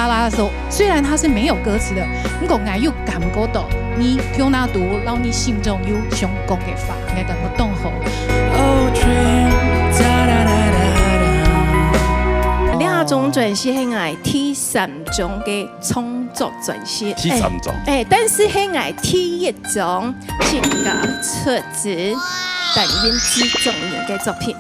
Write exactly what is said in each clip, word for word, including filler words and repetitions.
啦啦說，雖然它是沒有歌詞的，毋過𠊎有感覺到你頭那肚，摎你心中有想講个話，𠊎感覺當好。這張專輯係𠊎第三張个創作專輯。第三張。哎，哎，但是係𠊎第一張自家出資擔任製作人个作品。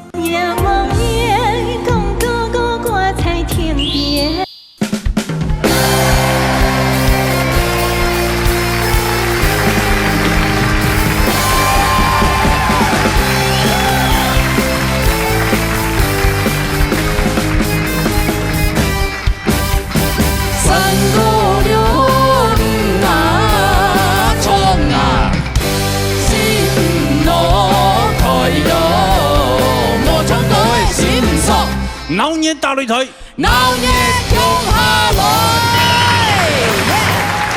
鬧熱打擂台，鬧熱共下來！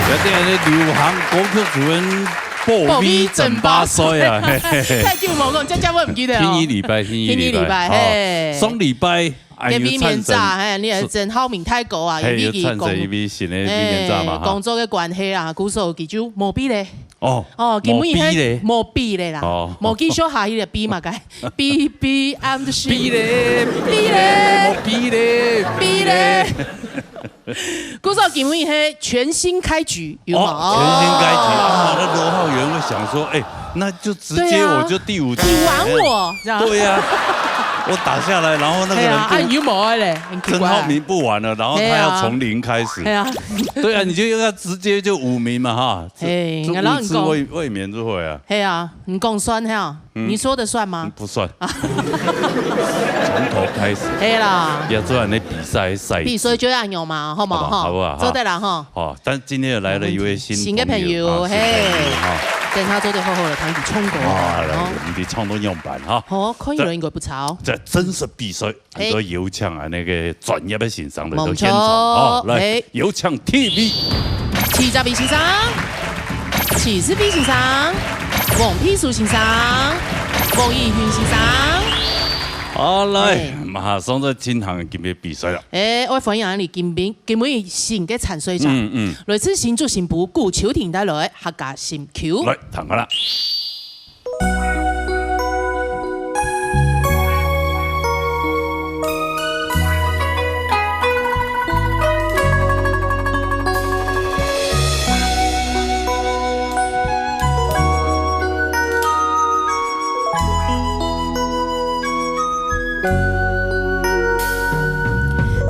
一定係流行歌曲就恁保衛爭霸賽啊！保衛爭霸賽。嘿嘿嘿。太久無講，這這我毋記得哦。星期二禮拜，星期二禮拜，星期二禮拜，哦，嘿。上禮拜 哎，个美綿炸，有產生，嘿，你係真好明太哥啊，嘿，有產生一位新个美綿炸嘛，哈。工作个關係啊，故所佢就無比咧。哦，哦，今晡日係無比咧。無比咧啦，哦。無繼續下去咧，比嘛該，比，比，I'm the shit。比咧，比咧，無比咧，比咧。故所今晡日係全新開局，有無？哦，全新開局啊，那羅浩源會想說，哎， 那就直接我就第五季。對啊。你玩我，這樣。對呀，我打下來，然後那個人不，哎呀，啊，你又無愛咧，很奇怪啊。曾浩明不玩了，然後他要從零開始。哎呀。對啊，你就要直接就五名嘛，哈，這，嘿，這物質未，未免就會啊。嘿啊，你講算哈，嗯。你說的算嗎？嗯，不算。從頭開始。嘿啦。要做恁樣比賽，賽制。比賽就恁樣嘛，好無？好不好？好不好？做得啦，吼。 哦，但今天又來了一位新朋友，新的朋友，啊，新的朋友，嘿。哈。等下做得好好地聽佢唱歌啊，啊，來，哦。我們的唱歌樣板哈。哦，看起來應該不差哦。這，這真實比賽，嘿。很多有請啊，那個專業的先生來到現場，無錯，哦，來，嘿。有請第一位。徐佳琪先生，徐世斌先生，黃佩舒先生，黃義勳先生。好，來，嘿。馬上就進行今天的比賽了。哎，我歡迎你，今天 今晡日新个參賽者，嗯，嗯。來自新竹新埔古樹亭帶來客家心臼。來，聽下啦。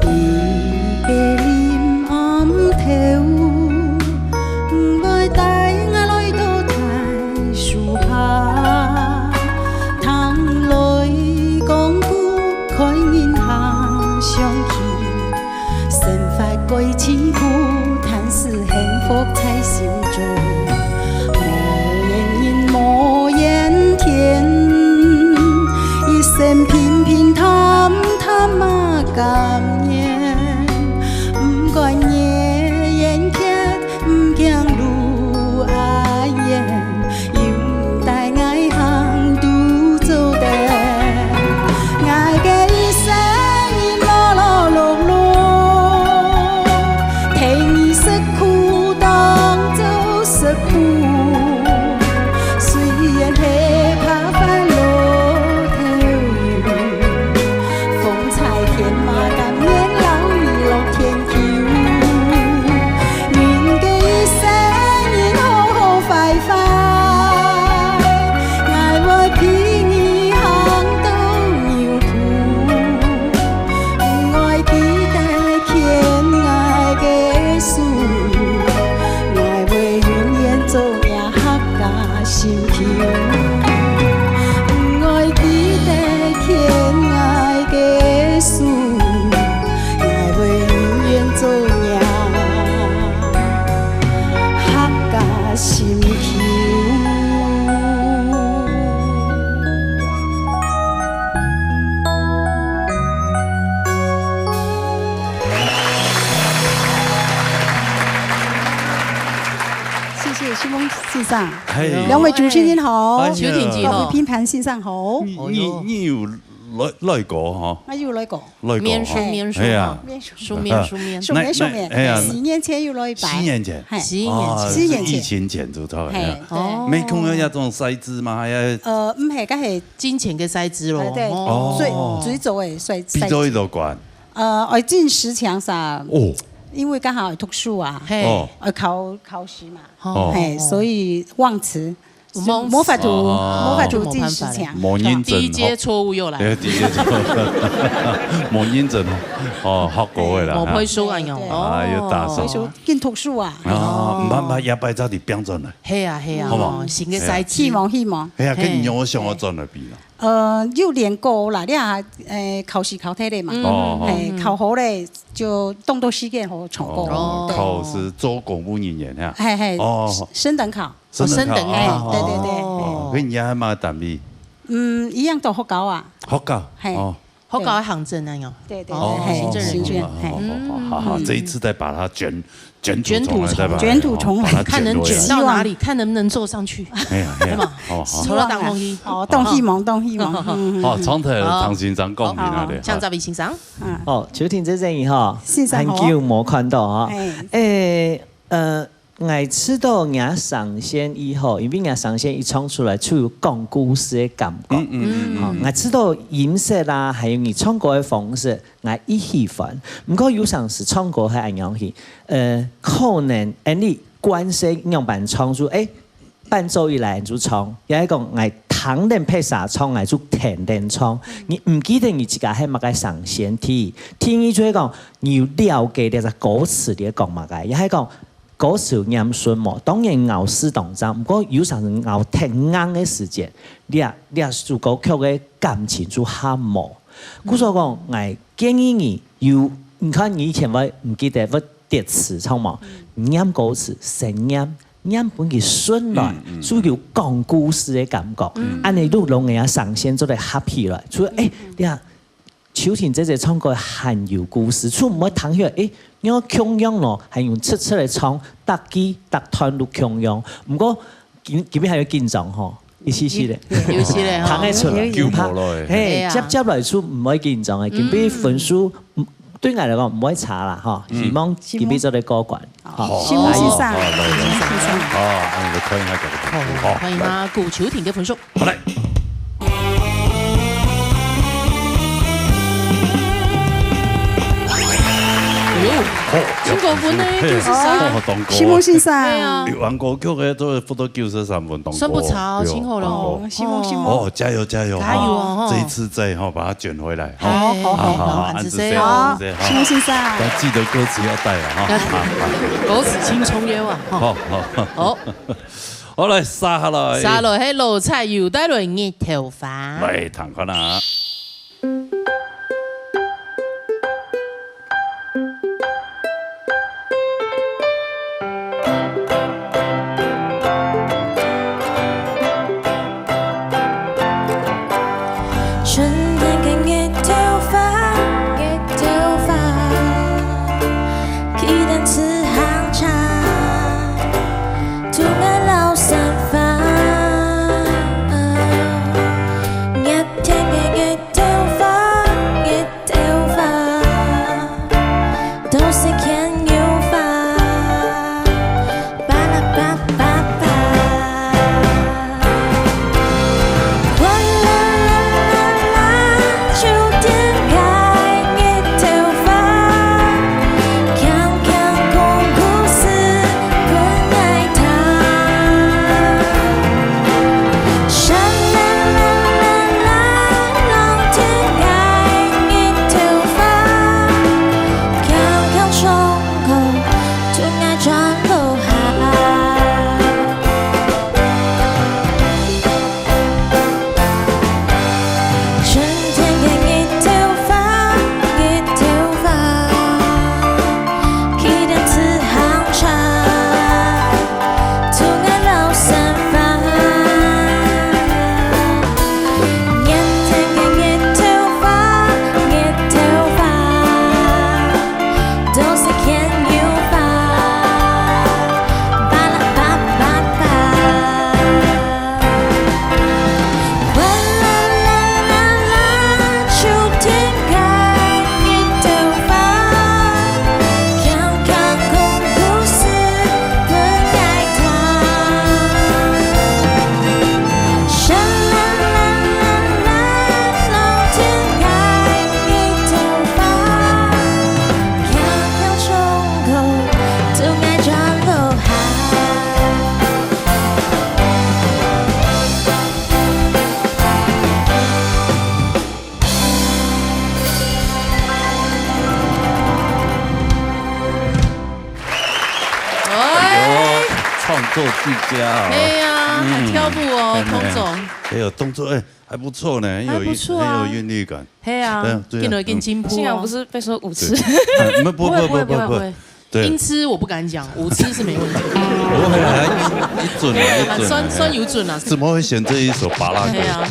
你个臨暗頭，毋會帶𠊎來到大樹下，聽雷公鼓，看銀河相牽。生活過盡苦，但是 幸福在心中，無怨人無怨天，一生平平淡淡嘛甘願。毋管夜遠缺，毋驚路恁遠， 有你帶𠊎行都做得。𠊎个一生人勞勞碌碌，替你食苦當做食補。雖然係白髮老頭，風吹天馬甘願摎你落田 人个一生人好好快快，𠊎會陪你行到牛埔，毋愛記得牽𠊎个手，𠊎會永遠做若客家心臼。毋愛記得牽𠊎个手， 𠊎會永遠做若客家心臼。謝謝新峰先生。嘿。兩位主持人好。哎呀。秋婷姐好。各位評判先生好。你，你，你有來，來過吼，啊，有來過。來過吼。面書，面書，係啊。面書。書面，書面。書面，那，書面。那，哎呀，四年前有來一擺。四年前？係。四年前。哦，四年前。係疫情前就到了。係，哦。對。沒看到那種賽制嗎？還有呃，毋係，該係金錢个賽制咯。哎，對，哦。最，最早个賽，比賽制。比賽都管。呃，愛進十強賽。哦。因為剛好讀書啊，係。哦。呃，考，考試嘛。哦。係，所以忘詞。 無法度，哦。無法度進十強。無認真，第一階錯誤又來。哎，第一階錯誤。無認真哦，哦，學過个啦。無背書啊，對，對。哦。哎，又打手。所以說，緊讀書啊。啊，毋怕，毋怕，下擺再來變轉來。係啊，係啊，好不好？哦，新个賽制。希望，希望。哎呀，跟你有想要轉來比啦。呃，有練過啦，你啊，呃，考試考忒了嘛。嗯。哦，哦。哎，考好了，就當多時間好唱歌。哦，對。考試做公務人員呀。嘿，嘿，哦。升等考。 升等考，哦，升等考。哎，對，對，對。哦，哦，該你也還蠻單位。嗯，一樣都學校啊。學校，嘿。哦。學校个行政那樣。對，對，對，哦，嘿，行政人員。行政，嘿。哦，哦，哦，好，好，嗯。這一次再把它捲，捲土重來，捲土重來。再把它，捲土重來。把它捲回來。看能捲到哪裡，希望。看能不能坐上去。哎呀，哎呀，對嘛？哦，好。坐到頂高去。哦，當希望，當希望。嗯，嗯，嗯。哦，長頭，好。唐先生講明啊，好，對，好。像這位先生。嗯。哦，秋婷姐姐你好，先生好。很久無看到哈。哎。誒，呃， 𠊎知道若聲線以後，因為若聲線一唱出來就有講故事个感覺。嗯，嗯，嗯，嗯。吼，𠊎知道音色啦，還有你唱歌个方式，𠊎已喜歡。毋過有成時唱歌係恁樣去，呃，可能，誒，你慣勢仰般唱就，誒，伴奏一來就唱，也係講𠊎聽等別儕唱，𠊎就跈等唱。你毋記得你自家係麼个聲線，第一。第二就係講，你有了解這隻歌詞裡講麼个，也係講 歌詞唸順無？當然咬字當正，毋過有成時咬忒硬个時節，這，這首歌曲个感情就較無。故所講，𠊎建議你有，你看你以前會毋記得會跌詞，著無？唸歌詞，先唸，唸分佢順來，嗯，嗯，就有講故事个感覺。嗯。恁樣錄落來啊，聲線做得合起來。所以，誒，這 秋婷姐姐唱歌還有故事，就毋會聽起來，誒，仰共樣咯，還用直直个唱，逐句逐段都共樣。毋過今，今日還有緊張吼，一息息咧。有，有息咧吼。聽得出來，有，有。怕，救無落去。嘿，對啊。接，接落來就毋會緊張个，今日分數，嗯，對𠊎來講毋會差啦，吼。嗯。希望今日做得過關。 好，好，承蒙先生，好，好，來，來，來。承蒙先生。好，恁樣來看一下這個分數，好，好，看一下，來。古秋婷个分數。好，來。哎喲，好，真高分呢，九十三。哦，當高啊。承蒙先生。對啊。有玩歌曲个都會得到九十三分，當高。算不錯，對，真好咯。當高。哦，承蒙，承蒙。哦，加油，加油，加油哦，哈。這一次再，哈，把它捲回來，哈。好，好，好，好，好，好，恁仔細，好，恁仔細，哈。承蒙先生。要記得歌詞要帶了，哈。歌詞清唱了啊，哈。好，好。好。 好，來，續下來。續下來，係羅彩友帶來日頭花。來，聽看啊。做最佳哦。哎呀，嗯，还跳舞哦，哎，童总。哎呦，动作，哎，还不错呢，很有韵，还不错啊。很有韵律感。嘿啊，对啊，对啊，进来进进步哦。幸好不是被说舞痴。对。哎，不，不，不会，不会，不会，不会。对。音痴我不敢讲，舞痴是没问题。不会啊，一，一准啊，一准啊。算，算有准啊。怎么会选这一首芭乐歌？对啊。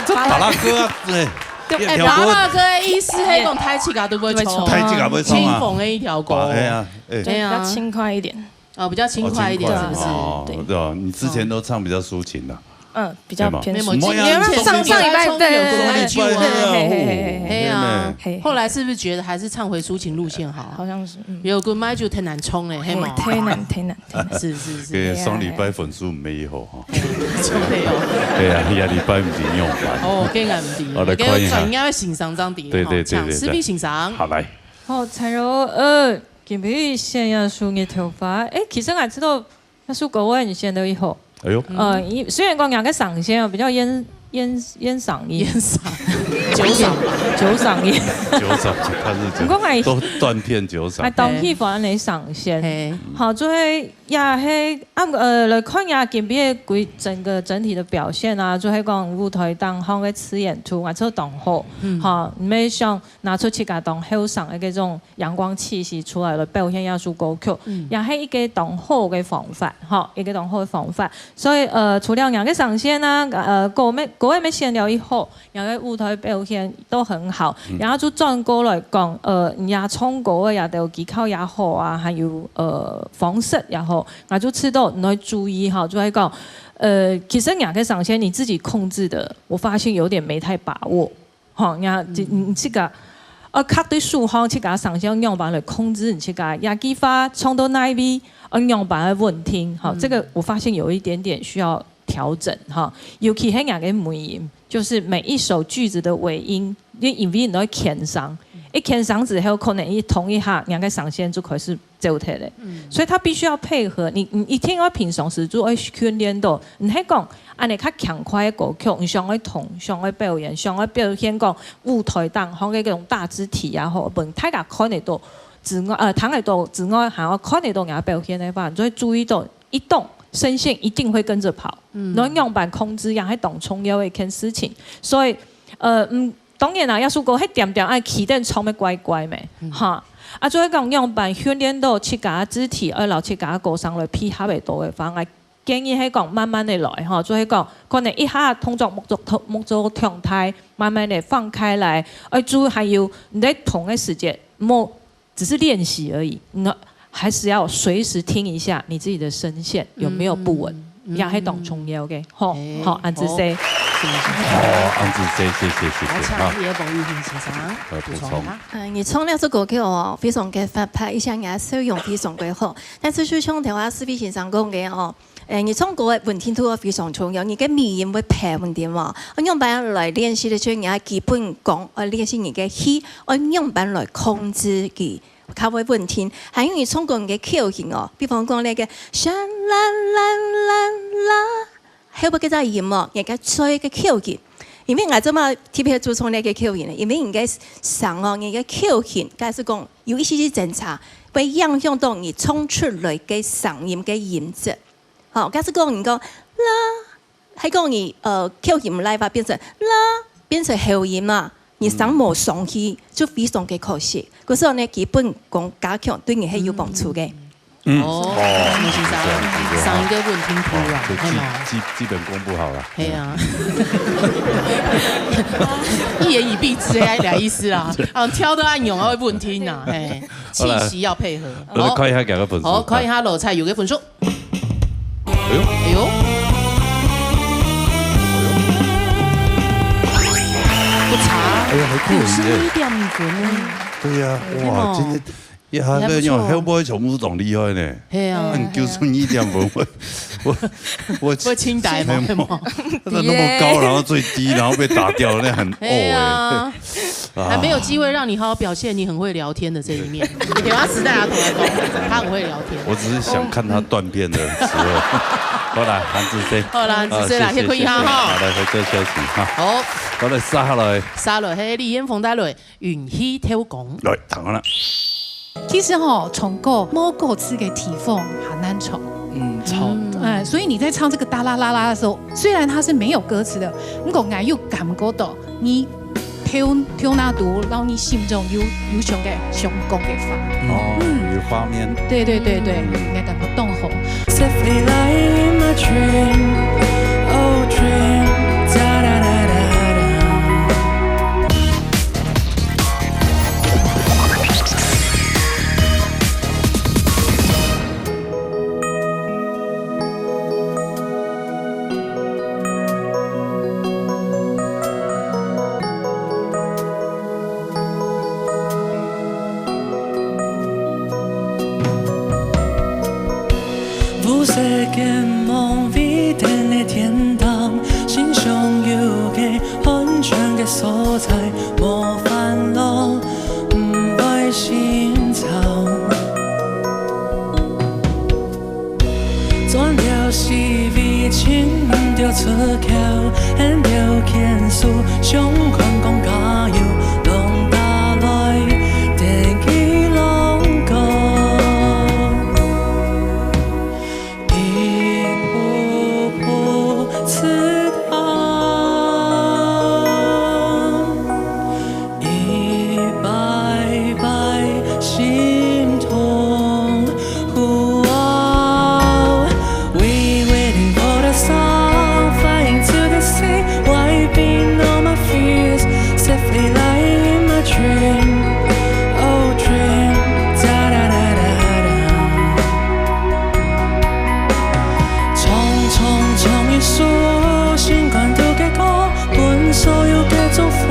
这芭乐歌啊，对。对，哎，芭乐歌的意思，嘿，讲台语啊，对不对？台语啊，不会唱啊。清风的一条歌。哎呀，哎。对啊。比较轻快一点。哦，比较轻快一点，哦，轻快，是不是？哦，对。对啊，你之前都唱比较抒情的。嗯，比较偏抒情。对嘛？没有，今天你有没有上，上礼拜，对，对，对，上礼拜，对啊，嘿，嘿，嘿，嘿，嘿。嘿啊，嘿。后来是不是觉得还是唱回抒情路线好啊？好像是，嗯。有个麦就太难冲了，嘿嘛。嘿，太难，太难，太难。是，是，是。对，上礼拜粉丝没有哈。对哦。对啊，下礼拜毋知仰般。哦，更加毋知。好，来看一下。应该要欣赏这样的，对，对，哈，对，对，像思碧欣赏。好，来。好，陳柔，呃，今日先要送你头发。哎，其实我知道 那首歌我很喜欢的一首。哎呦。呃，虽然讲两个嗓线啊，比较烟，烟，烟嗓音。烟嗓。酒嗓吧。酒嗓音。酒嗓，他是酒，不过还，都断片酒嗓。还当喜欢你嗓线。嘿。好，最后也是，啊，呃，来看一下今天的整个整体的表现啊，就系讲舞台当中的自然度，啊，做当好。嗯。好，你们想拿出自家当后生的这种阳光气息出来了，表现这首歌曲，嗯。也是一个当好的方法，哈，一个当好的方法。所以，呃，除了两个声线啊，呃，歌没，歌也没选了以后，两个舞台表现都很好，嗯。然后就转过来讲，呃，你呀唱歌的呀，都技巧也好啊，还有，呃，方式也好，我就知道你会注意哈，就会讲，呃，其实两个声线你自己控制的，我发现有点没太把握。 吼，也，嗯。你，你自家，呃，靠对手吼，自家上手仰般来控制你自家，也计划唱到哪位，呃，仰般个稳定，吼，嗯。这个我发现有一点点需要调整，哈。尤其系人个尾音，就是每一首句子的尾音，因为因为你都会牵上，嗯。一牵上之后，可能一通一下，人个声线就开始 走忒咧。嗯。所以他必须要配合你，你一定要平常时就会训练到，你系讲，恁呢较轻快个歌曲，你想要动，想要表演，想要表现讲舞台当中个这种大肢体啊，吼，分大家看得到之外，呃，听得到之外，还要看得到人家表现的话，你就会注意到一动，声线一定会跟着跑。嗯。然后仰般控制，也是当重要的一件事情。所以，呃，嗯， 当然啦，耶稣哥迄点点爱起点唱个乖乖咩，嗯。哈。啊，就係讲样般训练到自家肢体，愛摎自家个歌声來配合个多个方，啊，建议係讲慢慢的来，吼，就係讲可能一下动作目做动，目做动态，慢慢的放开来，而就还有你在同个时间，莫 只是练习而已，那还是要随时听一下你自己的声线有没有不稳，嗯，嗯。也係當重要个，吼，哎，好，恁仔細。好，是，是，是。哦，恁仔細，謝謝，謝謝，好，請啊。你个彭玉萍先生呃，補充。補充啊。嗯，你唱這首歌曲哦，非常个活潑，而且你个笑容非常个好。但是就像頭下思碧先生講个哦， 誒，你唱歌个穩定度非常重要，你个尾音會平穩點哦。愛仰般來練習个，就係你个基本功，愛練習你个氣，愛仰般來控制佢，較會穩定。還有你唱歌你个口型哦，比方講那個沙啦啦啦啦，後背該隻音哦，你个嘴个口型。因為𠊎這麼特別注重那個口型呢，因為你个聲哦，你个口型，該係講有一些些精差，會影響到你唱出來个聲音个音質。 吼，假使講你講啦，還講你，呃，口音來話變成啦，變成喉音嘛，你聲無上去，就非常个可惜。故所呢，基本功加強對你係有幫助个。嗯。哦，哦，莫先生，是這樣，是這樣。上一个問題突然，哦，就基，係嗎？基，基本功不好啦。係啊。一言以蔽之，係這意思啦。啊，挑到恁樣，會問題啦，嘿，氣息要配合。好啦，好。來看一下佢个分數。好，看一下羅彩友个分數。 哎呦，哎呦，不差，哎呀，還可以耶。九十一點五分呢。對呀，哇，係無？今天，呀，你還不錯。那種後背全部都當厲害呢。係啊。嗯，九十一點五分，我，我，我，我清代嘛，係無？那麼高，然後最低，然後被打掉，那很哦哎。係啊。 啊。還沒有機會讓你好好表現你很會聊天的這一面。你等下時代啊，同來講，他很會聊天。我只是想看他斷片的時候。好啦，恁仔細。好啦，恁仔細啦，啊，謝謝，謝謝，先看一下哈。好，來，回到消息哈。好。好，來，接下來。接下來，係李彥峰帶來，運氣透光。來，聽好了。其实吼，唱歌无歌词个地方很难唱。嗯，唱。哎，所以你在唱这个哒啦啦啦的时候，虽然它是没有歌词的，不过俺有感觉到你头头那肚，然后你心中有有想个想讲个话。哦，有画面。对对对对，应该感觉动红。 Safely lying in my dream, oh dream, da da da da da. 无色眼望未定个天堂，心上有个安全个所在，无烦恼，毋会心操。 转条思维寻毋着出口，沿条线索想看讲加油，浪打来，天气浪高，一步步刺痛。 一摆摆心痛。Ooh, oh, we waiting for the sun, flying to the sea, wiping all my fears, safely lying in my dream. Oh, dream, da da da da da. 唱唱唱一首心肝肚个歌， 分所有个祝福，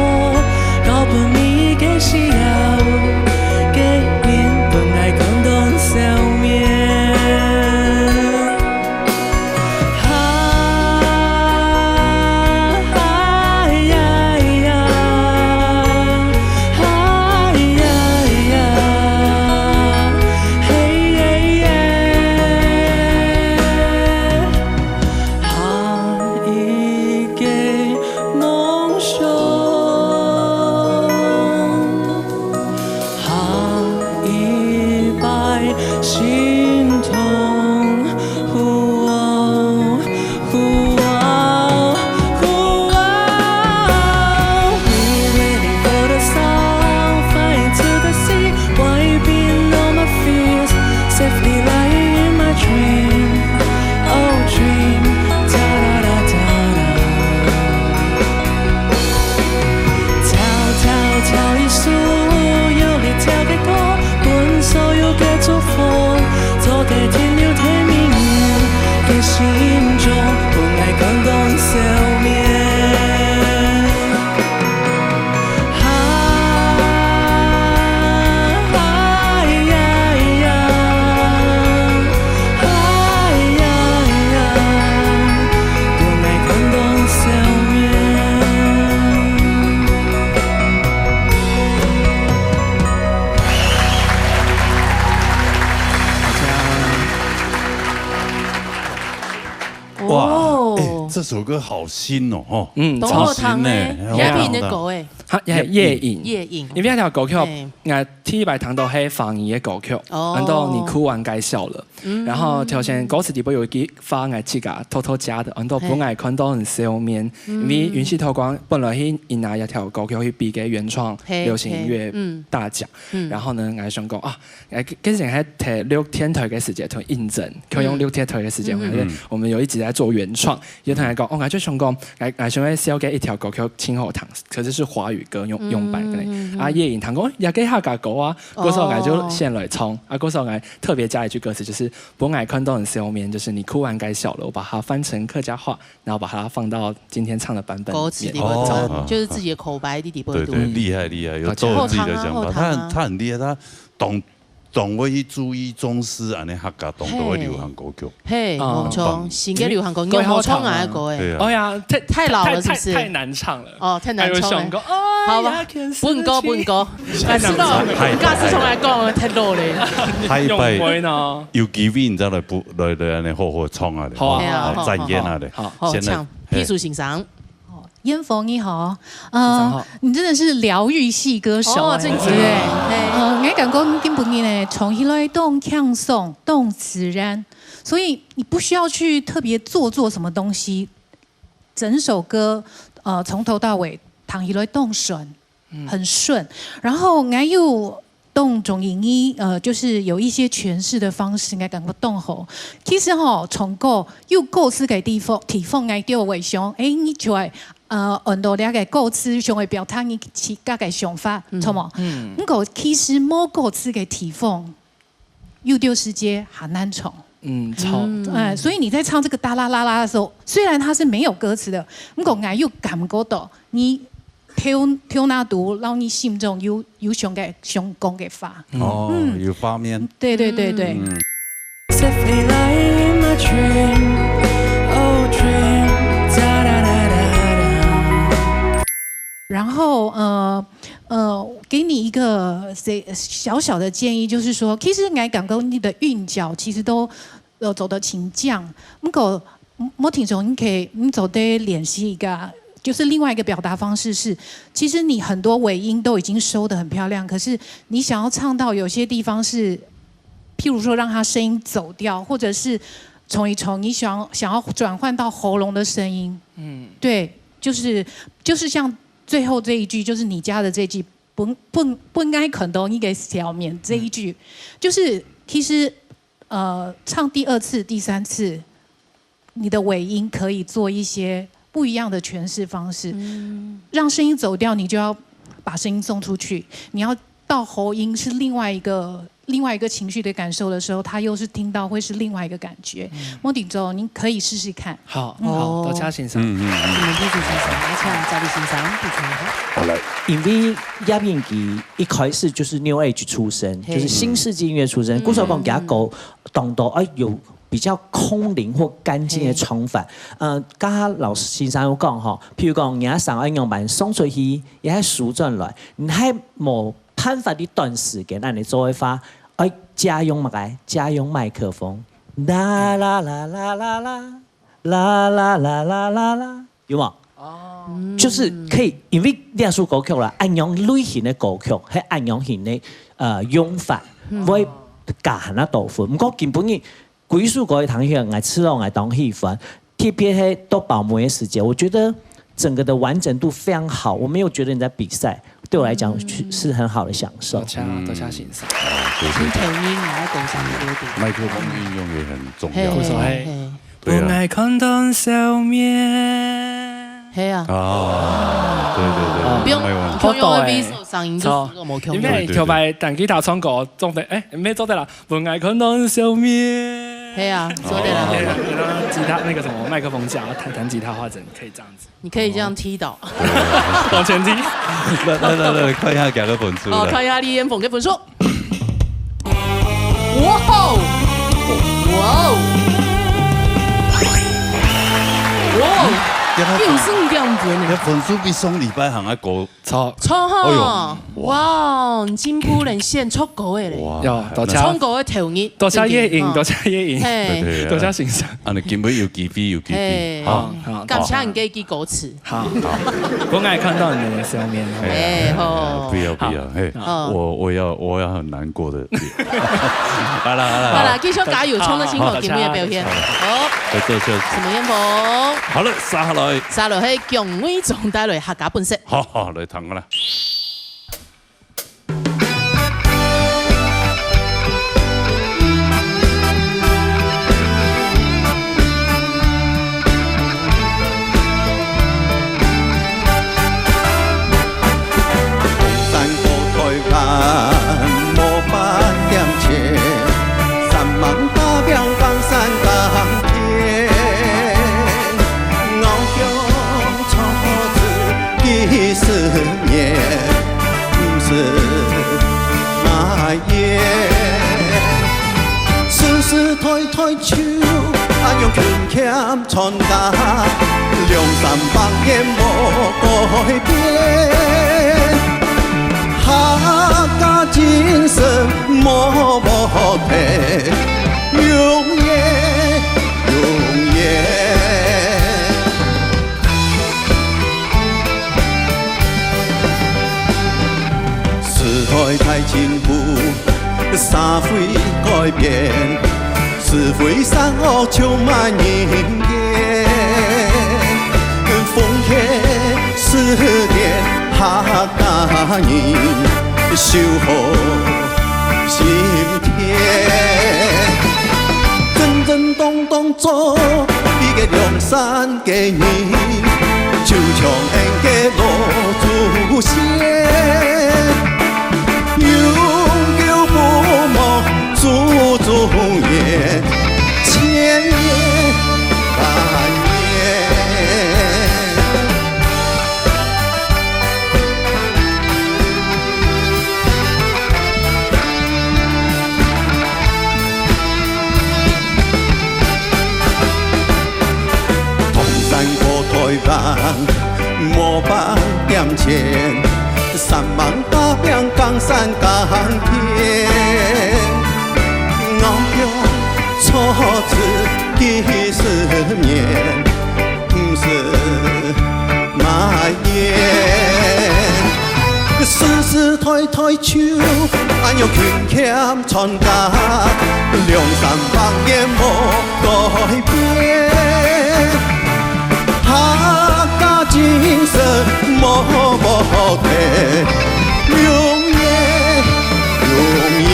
交分每一个需要个人，分爱感动笑面。哈，哎呀呀，哎呀呀，嘿耶耶。 下一个梦想，下一摆心痛。Ooh, oh, ooh, oh, ooh, oh. We waiting for the sun, flying to the sea, wiping all my fears, safely lying in my dream. Oh dream, da da da da da. 跳跳跳一首有你跳个歌，分所有个祝福，做得停留在明年个心中，分爱感动笑面。 哇，哦哎，这首歌好新哦，吼。嗯，都超好听哎，新欸叶品的歌哎，哈，也夜影。夜影，因为那条歌曲，哎我第一摆听到是华语的歌曲，哦很多你哭完该笑了。然后头先歌词里边有一句话，我自家偷偷加的，很多本来看到很笑面，因为允许透光本来是拿一条歌曲去比个原创嘿流行音乐嘿嗯大奖，嗯然后呢，我还想讲啊，哎，跟前还提六天台的时间同印证，可以用六天台的时间，嗯我们有一直在做原创，有同学讲，哦，我就想讲，哎，我想要写个一条歌曲挺好听，可是是华语歌用用版的嘞。啊，夜影堂讲，哦，也可以客家歌啊，歌手我就先来唱，啊，歌手我特别加一句歌词，就是本来看到很笑面，就是你哭完该笑了，我把它翻成客家话，然后把它放到今天唱的版本里面。歌词里面哦唱，就是自己的口白，弟弟不会读对对，。厉害厉害，有做自己的想法。好唱啊好唱啊他很他很厉害，他懂懂会去注意中诗，安尼客家懂得会流行歌曲。嘿，啊没错，新的流行歌，你有没有唱啊？歌哎，对啊，哦呀，太太老了是不是太太难唱了。哦，太难唱了。哎呦，想过，哦，好吧，本歌本歌，啊，知道，太你下次重来讲，太老了。下一摆用杯呢？有机会你再来不来来安尼好好唱啊咧。好啊哎呀好，再见啊咧。好好，先来唱，譬如欣赏。嫣鳳你好，呃，非常好。你真的是療癒系歌手哎，哦，真的。對不對？嘿。呃，𠊎感覺你今晡日呢，唱起來當輕鬆，當自然，所以你不需要去特別做做什麼東西，整首歌，呃，從頭到尾，聽起來當順，嗯。很順。然後𠊎又當中意你，呃，就是有一些詮釋的方式，𠊎感覺當好。其實吼，唱歌有歌詞个地方，地方𠊎就會想，誒，你就會，呃，按照這个歌詞想要表達你自家个想法，嗯。著無？嗯。毋過其實無歌詞个地方，有兜時節還難唱。嗯，著。嗯。呃，所以你在唱這個噠啦啦啦的時候，雖然它是沒有歌詞的，毋過𠊎有感覺到你頭，頭那肚，然後你心中有，有想个，想講个話。哦，嗯。有畫面。對，對，對，對。嗯。Safely lying in my dream, oh dream, da da da da da. 然後，呃，呃，給你一個小小的建議，就是說，其實𠊎感覺你的韻腳其實都，呃，走得挺像。不過，莫聽眾，你可以，你做得練習一個，就是另外一個表達方式是，其實你很多尾音都已經收得很漂亮，可是你想要唱到有些地方是，譬如說讓它聲音走掉，或者是唱一唱，你想，想要轉換到喉嚨的聲音。嗯。對，就是，就是像最後這一句，就是你加的這句，本，本，本該看到你个笑面這一句，嗯。就是其實，呃，唱第二次、第三次，你的尾音可以做一些不一樣的詮釋方式，嗯。讓聲音走掉，你就要把聲音送出去，你要到喉音是另外一個，另外一個情緒的感受的時候，他又是聽到會是另外一個感覺。嗯。莫聽眾，你可以試試看。好，嗯。好，多謝先生。嗯，嗯，嗯。你們理解先生，而且嘉麗先生，非常好。好嘞。因為葉英佢一開始就是New Age出身，嘿。就是新世紀音樂出身，嗯。故所講佢个歌當多，哎，有比較空靈或乾淨的唱法。嘿。呃，剛剛老師先生有講吼，譬如講，你愛想愛仰般送出去，也愛收轉來，你還無辦法在短時間恁樣做个話，愛借用麼个？借用麥克風，啦啦啦啦啦啦，啦啦啦啦啦啦，有無？哦。就是可以，因為這首歌曲啦，恁樣類型的歌曲，係恁樣型的，呃，用法，嗯。會加很多分。毋過今晡日 歸首歌个聽起來，𠊎自家𠊎當喜歡，特別係到包尾个時節，我覺得整個的完整度非常好，我沒有覺得你在比賽，對我來講是，嗯。是很好的享受。多謝，嗯。多謝先生。哦，對，對。你頭音，你愛講啥物歌？麥克風運用也很重要。嘿，嘿，嘿。對啊。分𠊎看到笑面。嘿啊。啊，對，對，對，哦。不用，麥克風。不用好搞欸。V手上音就好。因為頭擺彈吉他唱歌，總得，欸，沒做得啦。 分𠊎看到笑面。係啊，做得啦。哦，然後吉他那個什麼麥克風架，彈，彈吉他的話，整個可以這樣子。你可以這樣踢倒。往前踢。來，來，來，來，看一下佢个分數。哦，來。看一下李嫣鳳个分數。哇哦！哇哦！哇哦！嗯，佢个，又是五點分呢。佢个分數比上禮拜還要高。 著。著哈。哎喲。哇，你進步了，你現在唱歌个咧。哇，有，多謝。唱歌个頭日，多謝葉英，對不對？多謝葉英。嘿。對，對，對。多謝先生。啊，你今晡日有機會，有機會。嘿。好，好。感謝你个一句歌詞。好。好。分𠊎看到你的笑面。哎，好。不要，不要，好。嘿，好。我，我要，我要很難過的。好啦，好啦，好啦，好。繼續加油，衝著星光節目个表現。好，好。好。來，多謝。什麼煙火？好了，接下來。接下來係姜偉忠帶來客家本色。 好，好，來聽下啦。边，是非善惡充满人间。奉献世间客家人，守护心田。正正当当做一个良善个人，就像俺个老祖先。 永久不忘祖宗言，千年万年。唐山过台湾， 无半点钱，三万大兵江山更添。我用错字几十年，毋是埋怨。世世代代就恁样勤俭 传家，两三百年无改变，客家精神默默地，永远，永远。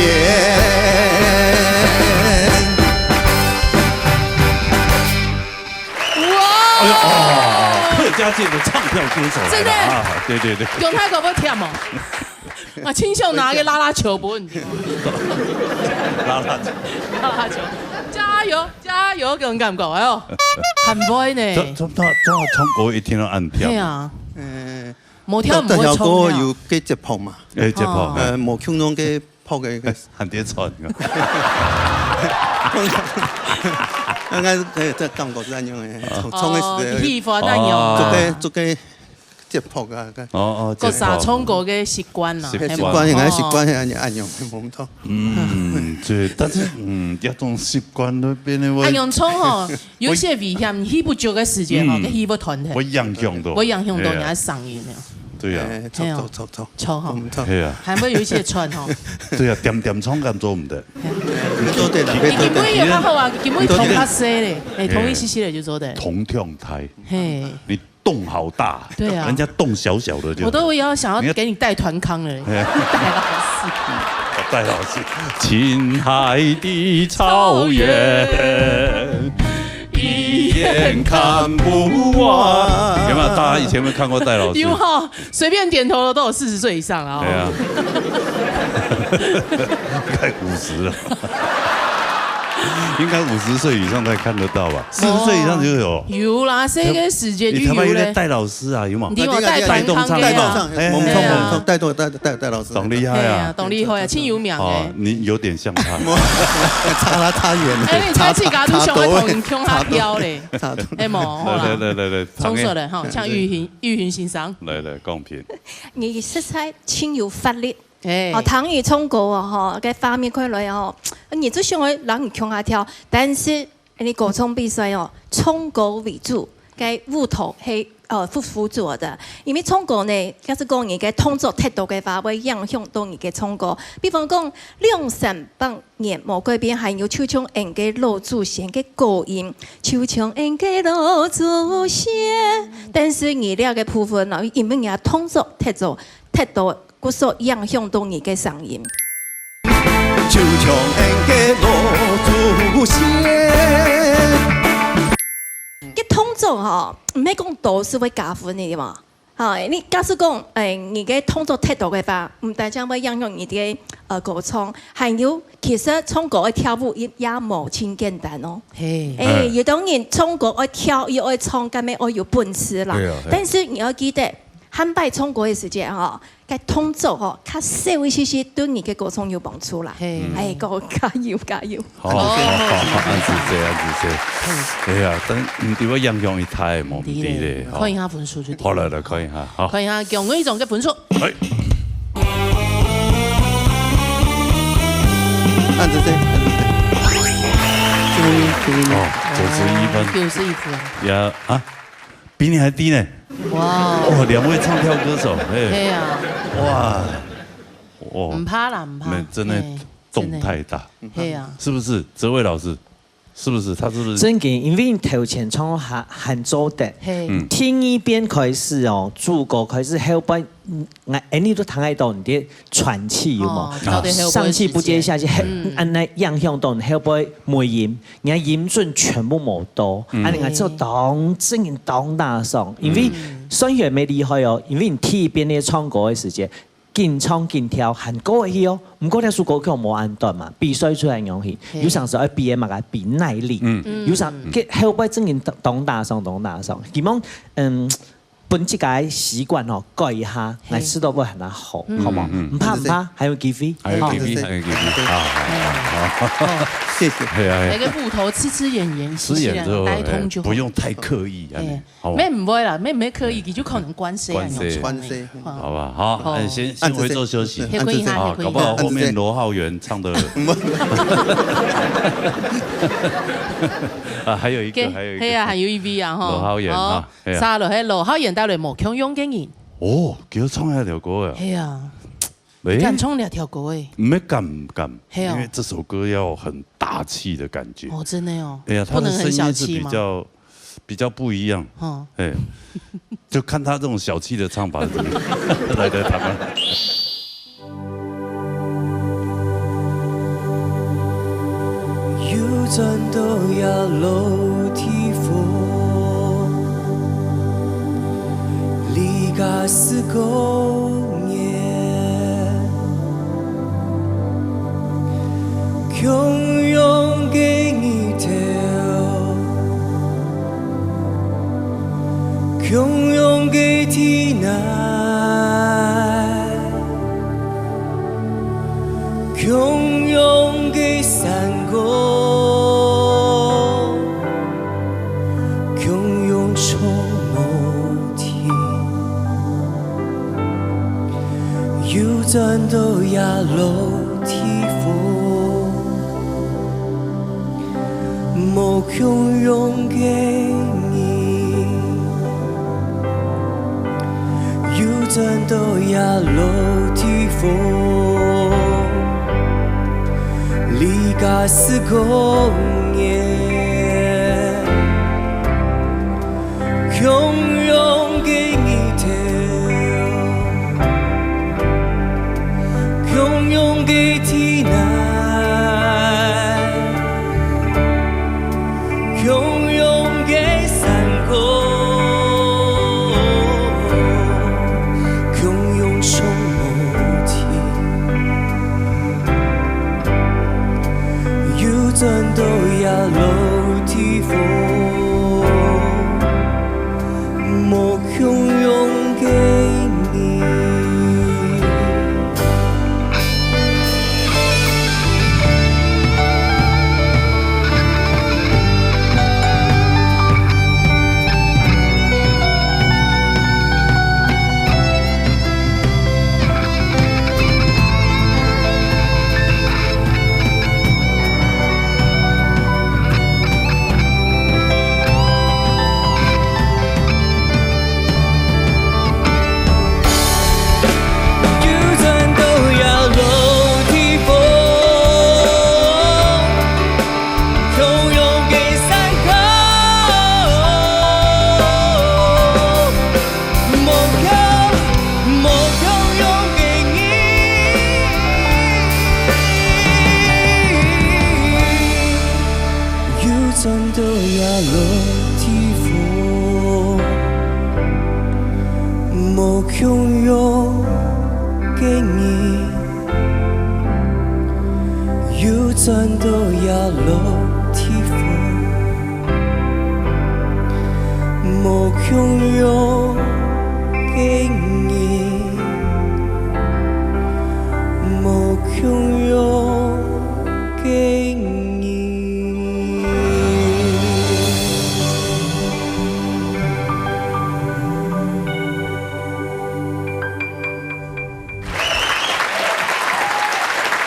哇！哎呀，哦，客家界的唱跳歌手来了啊！真的。对对对。用泰国话跳哦。 啊，親像拿个啦啦球分你。啦啦球。啦啦球，加油，加油，搿種感覺，哎喲，很會呢。这这他这唱歌一定要按跳。对啊，嗯，无跳毋会唱个啊。这条歌有个节拍嘛？哎，节拍。哦。呃，无共同个拍个个。很跌喘啊。应该是可以，这感觉是恁样的，唱唱的时候，哦，氣氛恁樣。哦。做个做个节拍啊，个。哦哦，个啥节拍。唱歌个习惯啦，习惯。习惯，应该习惯，哦。系恁样，恁样，冇错。嗯，对，但是嗯，这种习惯都变得我。啊，洋葱吼，有些危险，你睡不着个时间吼，嗯，个睡不团体，会影响到，会影响到你的声音的。对啊。哎，错错错错，错吼，嗯，错。对啊。还会有一些喘吼。对啊，点点唱感做唔得。你多点，你多点。今晡日也较好啊，今晡日通较细咧，哎，通一些些咧就做得。同跳台，嘿，你洞好大，对啊，人家洞小小的就。我都要想要给你带团康了，你看，哎呀，带老师，带老师，青海的草原，一眼看不完。有没有？大家以前有没有看过戴老师？有哈，随便点头的都有四十岁以上了哦。对啊。应该五十了。应该五十岁以上才看得到吧？四十岁以上就有。有啦，这个时间就有咧。你他妈有点戴老师啊，有吗？你有戴团康的啊。戴动唱，戴动唱，哎，猛冲，对啊。猛冲，戴动，戴，戴，戴老师。懂厉害啊。哎呀，懂厉害啊，亲有名哎。哦，你有点像他。差他差远了，哎，你差，差自家都想要同人共下跳嘞。差多，差多。哎，冇，好啦。来来来来来，冲出来哈，像玉云，玉云先生。来来，公平。你实在亲有法力。 哎。哦，听你唱歌哦，吼，个画面看来哦，你就想要让你共下跳，但是你歌唱比赛哦，唱歌为主，个舞蹈系，呃，辅，辅助的。因为唱歌呢，假使讲你个动作太多个话，会影响到你个唱歌。比方讲，两三百年无改变，还有就像俺个老祖先个高音，就像俺个老祖先。但是你这个部分呢，因为你个动作太多，太多 故所影响到你个声音。就像俺个老祖先。个动作吼，毋係講多是會加分个嘛。吼，你假使講，哎，你个動作太多个話，毋單淨會影響你个，呃，歌唱，還有其實唱歌愛跳舞也，也無盡簡單哦。嘿。哎，嗯。有種人唱歌愛跳，又愛唱，該乜愛有本事啦。對啊，嘿。但是你要記得，下擺唱歌个時間吼， 該動作吼，較少一些些，對你个歌唱有幫助啦。嘿。哎，各位加油，加油。好，好，好，好，恁仔細，恁仔細。哎呀，等，毋知會影響一台，無毋知咧，吼。看一下分數就對。好，來，來看一下，好。看一下姜偉忠个分數。哎。恁仔細，恁仔細。哦，九十一分。九十一分。呀，啊， 比你還低呢。哇哦。哦，兩位唱跳歌手，嘿。嘿啊。哇，哦，毋怕啦，毋怕。沒，真的，嘿。動太大，真的。係啊。是不是？哲偉老師，是不是？他是不是？正經，因為頭前唱還，還做得，係。嗯。第二遍開始哦，主歌開始後背，嗯，𠊎，恁呢都聽得到你的喘氣，有無？哦，到底後背上氣不接下氣，時間。係，嗯。恁呢影響到你後背尾音，你的音準全部無到，嗯。恁呢𠊎就當，正經當大聲，因為嗯。孫元梅厲害哦，因為你第一遍那唱歌的時間， 緊唱緊跳，還過得去哦。毋過這首歌曲無恁短嘛，比賽出來樣去，係。有成時愛比个嘛，愛比耐力。嗯。嗯。有成，嗯。佢後背正經當，當大聲，當大聲。希望，嗯，分自家个習慣吼，改一下，係。來試到會還較好，嗯。好無？嗯，嗯。毋怕，毋怕，還有機會。還有機會，好。還有機會。好，好，好，好。哦。謝謝。係啊，係啊。來個芋頭，遮遮掩掩，遮掩之後，大家通就好。哎，不用太刻意，哎。哎。 好吧。乜毋會啦，乜毋會刻意，佢就可能慣勢啊，關係。慣勢。好吧，好，好。哎，先，先回座休息。歇睏一下，啊，歇睏一下。搞不好後面羅浩源唱的。啊，還有一個，還有一個。係啊，還有一位啊，吼。羅浩源啊，好，係啊。續落去，羅浩源帶來無共樣个人。哦，佢有唱這條歌啊。係啊。 哎，敢唱這條歌誒？毋係敢毋敢，係哦。因為這首歌要很大氣的感覺。哦，真的哦。哎呀，他的聲音是比較，不能很小氣嗎？比較不一樣。哦。哎，就看他這種小氣的唱法，來，來，來，來。哎，哎，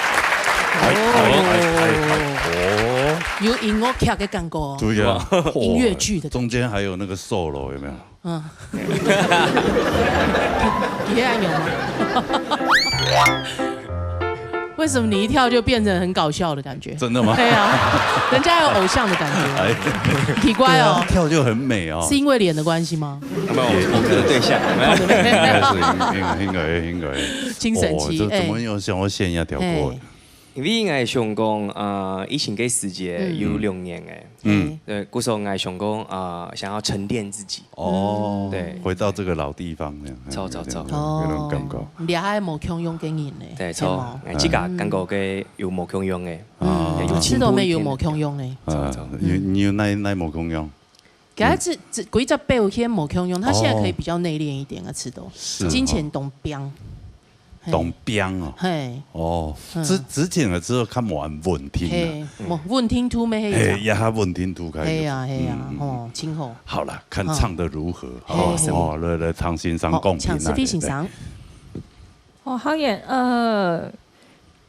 哎，哎，哎，哦。有音樂劇个感覺哦。對呀。音樂劇的感覺。中間還有那個solo，有沒有？嗯。你，你還有嗎？为什么你一跳就变成很搞笑的感觉？真的吗？对啊，人家有偶像的感觉，哎，奇怪哦。对啊，跳就很美哦。是因为脸的关系吗？没有，我们的对象。应该是，应该，应该，应该。精神期，哦，这怎么哎。又想要现一下跳过？哎。因为我想讲，呃，疫情个时节嗯。有两年诶。嗯。对，故所我想讲，呃，想要沉淀自己。哦，对。回到这个老地方那样，走，走，走。有那种感觉。哦，你还无共样个人呢，对，走，对吗？哎，自家感觉个有无共样个。啊。嗯，有进步一点点。这都没有无共样呢。啊，走，走。你，你有哪，哪无共样？给他这，这，规只表现无共样，他现在可以比较内敛一点啊，赤豆。是哦。金钱懂变。 嘿。懂变哦。嘿。哦，嗯。之，之前个时候较无恁稳定啊。嘿，无稳定度咩，嘿，嘿，呀，较稳定度开始。嘿呀，嘿呀，嗯，嗯，嗯。哦，真好。好了，看唱得如何，嗯。哦，嘿。哦，来，来，唐先生好，共评啊，请思飞先生。对，对。哦，好耶，呃，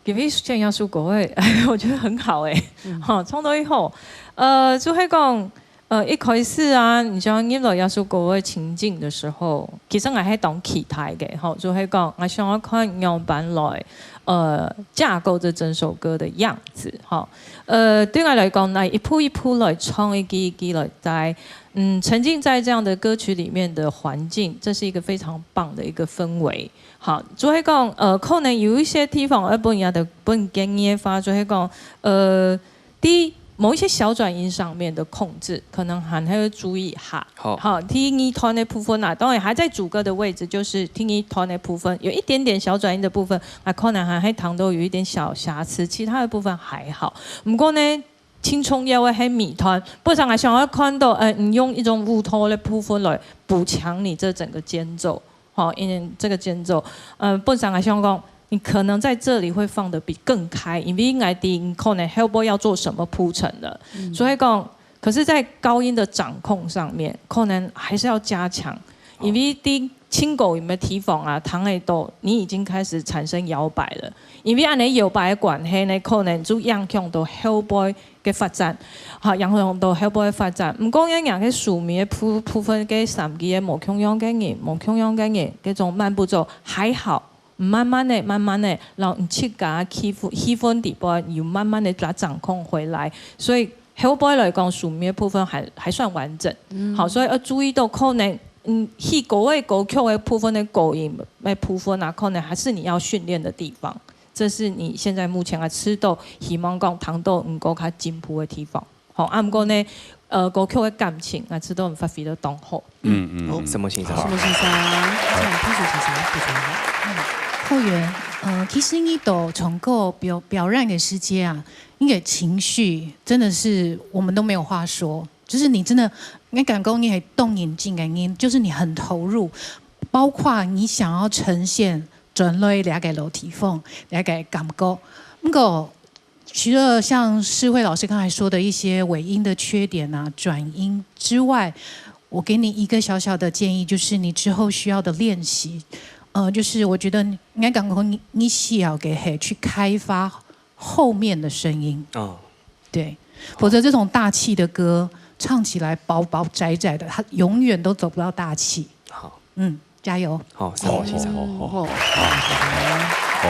给飞选一首歌诶，我觉得很好诶，嗯。哈，唱到以后，呃，就会讲， 呃，一开始啊，你想要入到耶稣国的情境的时候，其实我还当期待的，吼，就会讲，我想要看样板来，呃，架构这整首歌的样子，吼。呃，对我来讲，那一步一步来唱，一句一句来在，嗯，沉浸在这样的歌曲里面的环境，这是一个非常棒的一个氛围。好，就会讲，呃，可能有一些地方，呃，本人的本建议的话，就会讲，呃， 第一，某一些小转音上面的控制，可能还要注意一下。好。好，第二段的部分啊，当然还在主歌的位置，就是第二段的部分有一点点小转音的部分，啊，可能还，还弹到有一点小瑕疵，其他的部分还好。不过呢，轻重要的还尾段，不然啊，想要看到，呃，你用一种舞蹈的部分来补强你这整个间奏。 好，因为这个间奏，呃，本身来想讲，你可能在这里会放得比更开，因为你知你可能后背要做什么铺陈了。嗯。所以讲，可是在高音的掌控上面，可能还是要加强，好。因为在轻高音的地方啊，弹得到，你已经开始产生摇摆了。因为按呢摇摆的关系呢，可能就影响到后背个发展，好，影响到后背个发展。不过，因为个属于个部，部分个三个个无共样个人，无共样个人，这种慢步走还好，慢慢的，慢慢的，然后你自家气氛，气氛底部，你慢慢的把它掌控回来。所以后背来讲，属于个部分还，还算完整。嗯。好，所以要注意到可能，嗯，去高个高曲个部分的高音个部分啊，可能还是你要训练的地方。 这是你现在目前啊，赤豆希望讲弹到能够较进步的地方。好，啊，不过呢，呃，歌曲的感情啊，赤豆发挥得当好。嗯，嗯，好。嗯。什么先生？什么先生？好。这样，พี่สุ先生，พี่สุ先生。嗯。后援，呃，其实你都从个表，表演的时间啊，你的情绪真的是我们都没有话说，就是你真的，你感觉你很动人进来，你就是你很投入，包括你想要呈现转落这个楼梯风，这个感觉。不过，除了像世慧老师刚才说的一些尾音的缺点啊、转音之外，我给你一个小小的建议，就是你之后需要的练习，呃，就是我觉得你，你刚刚你，你需要给嘿去开发后面的声音。哦。对，好。否则这种大气的歌唱起来薄薄窄窄的，它永远都走不到大气。好。嗯，加油。好，谢谢。好，好，好，好。嗯，好。好，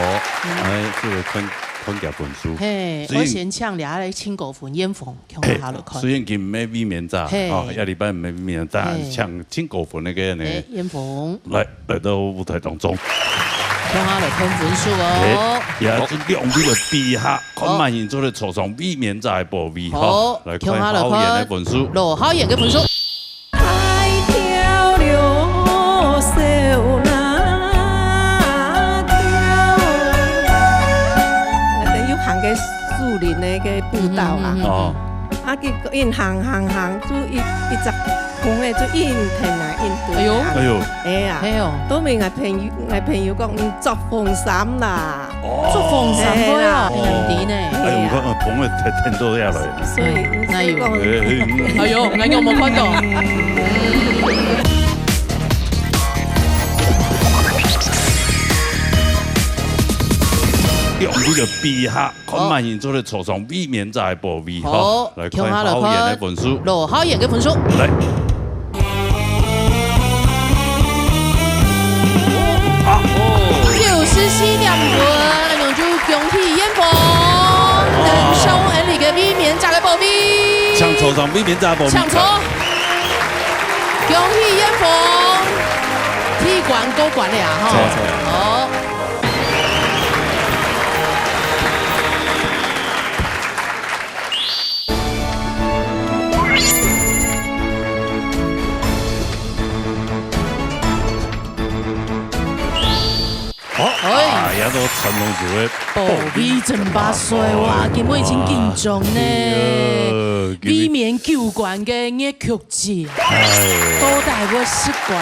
哎，这个看，看个分数。嘿，所以我先请两个来请过分，演凤，共下来看。虽然今暝未免早，嘿。哦，下礼拜毋係未免早，嘿。请请过分那个呢。哎，演凤。来，来到舞台当中。共下来看分数哦。哎，也是两位的比哈，看慢行做得坐上未免早的宝位哈。好，来看共下来看好演的分数。罗好演的分数。 等于行个树林的个步道啊。嗯，嗯，嗯。哦。啊，结果因行行行，就一，一只风个就硬挺啊，硬挺啊。哎呦。哎呦。哎呀，哎呦。都没俺朋友，俺朋友讲，你着风衫啦。哦。着风衫，哎呀。哎呀，毋知呢。哎，有看，呃，风个天，天都下来。所以，嗯，哪有？所以讲，哎，哎，嗯。哎呦，俺有没有看到？用这个比哈，看慢行做得坐上未免早的宝位哈。好，来看好演的分数。罗好演的分数。来。啊。九十七点分，那种就恭喜請坐上衛冕者，無問題。請坐。恭喜艷紅，第一關過關了哈。坐，坐。好。好，哎。啊，也都傳統節目，保衛珍巴衰哇，今晡日真緊張呢。哎呀，今晡日衛冕九關个樂曲節，哎。到底會十關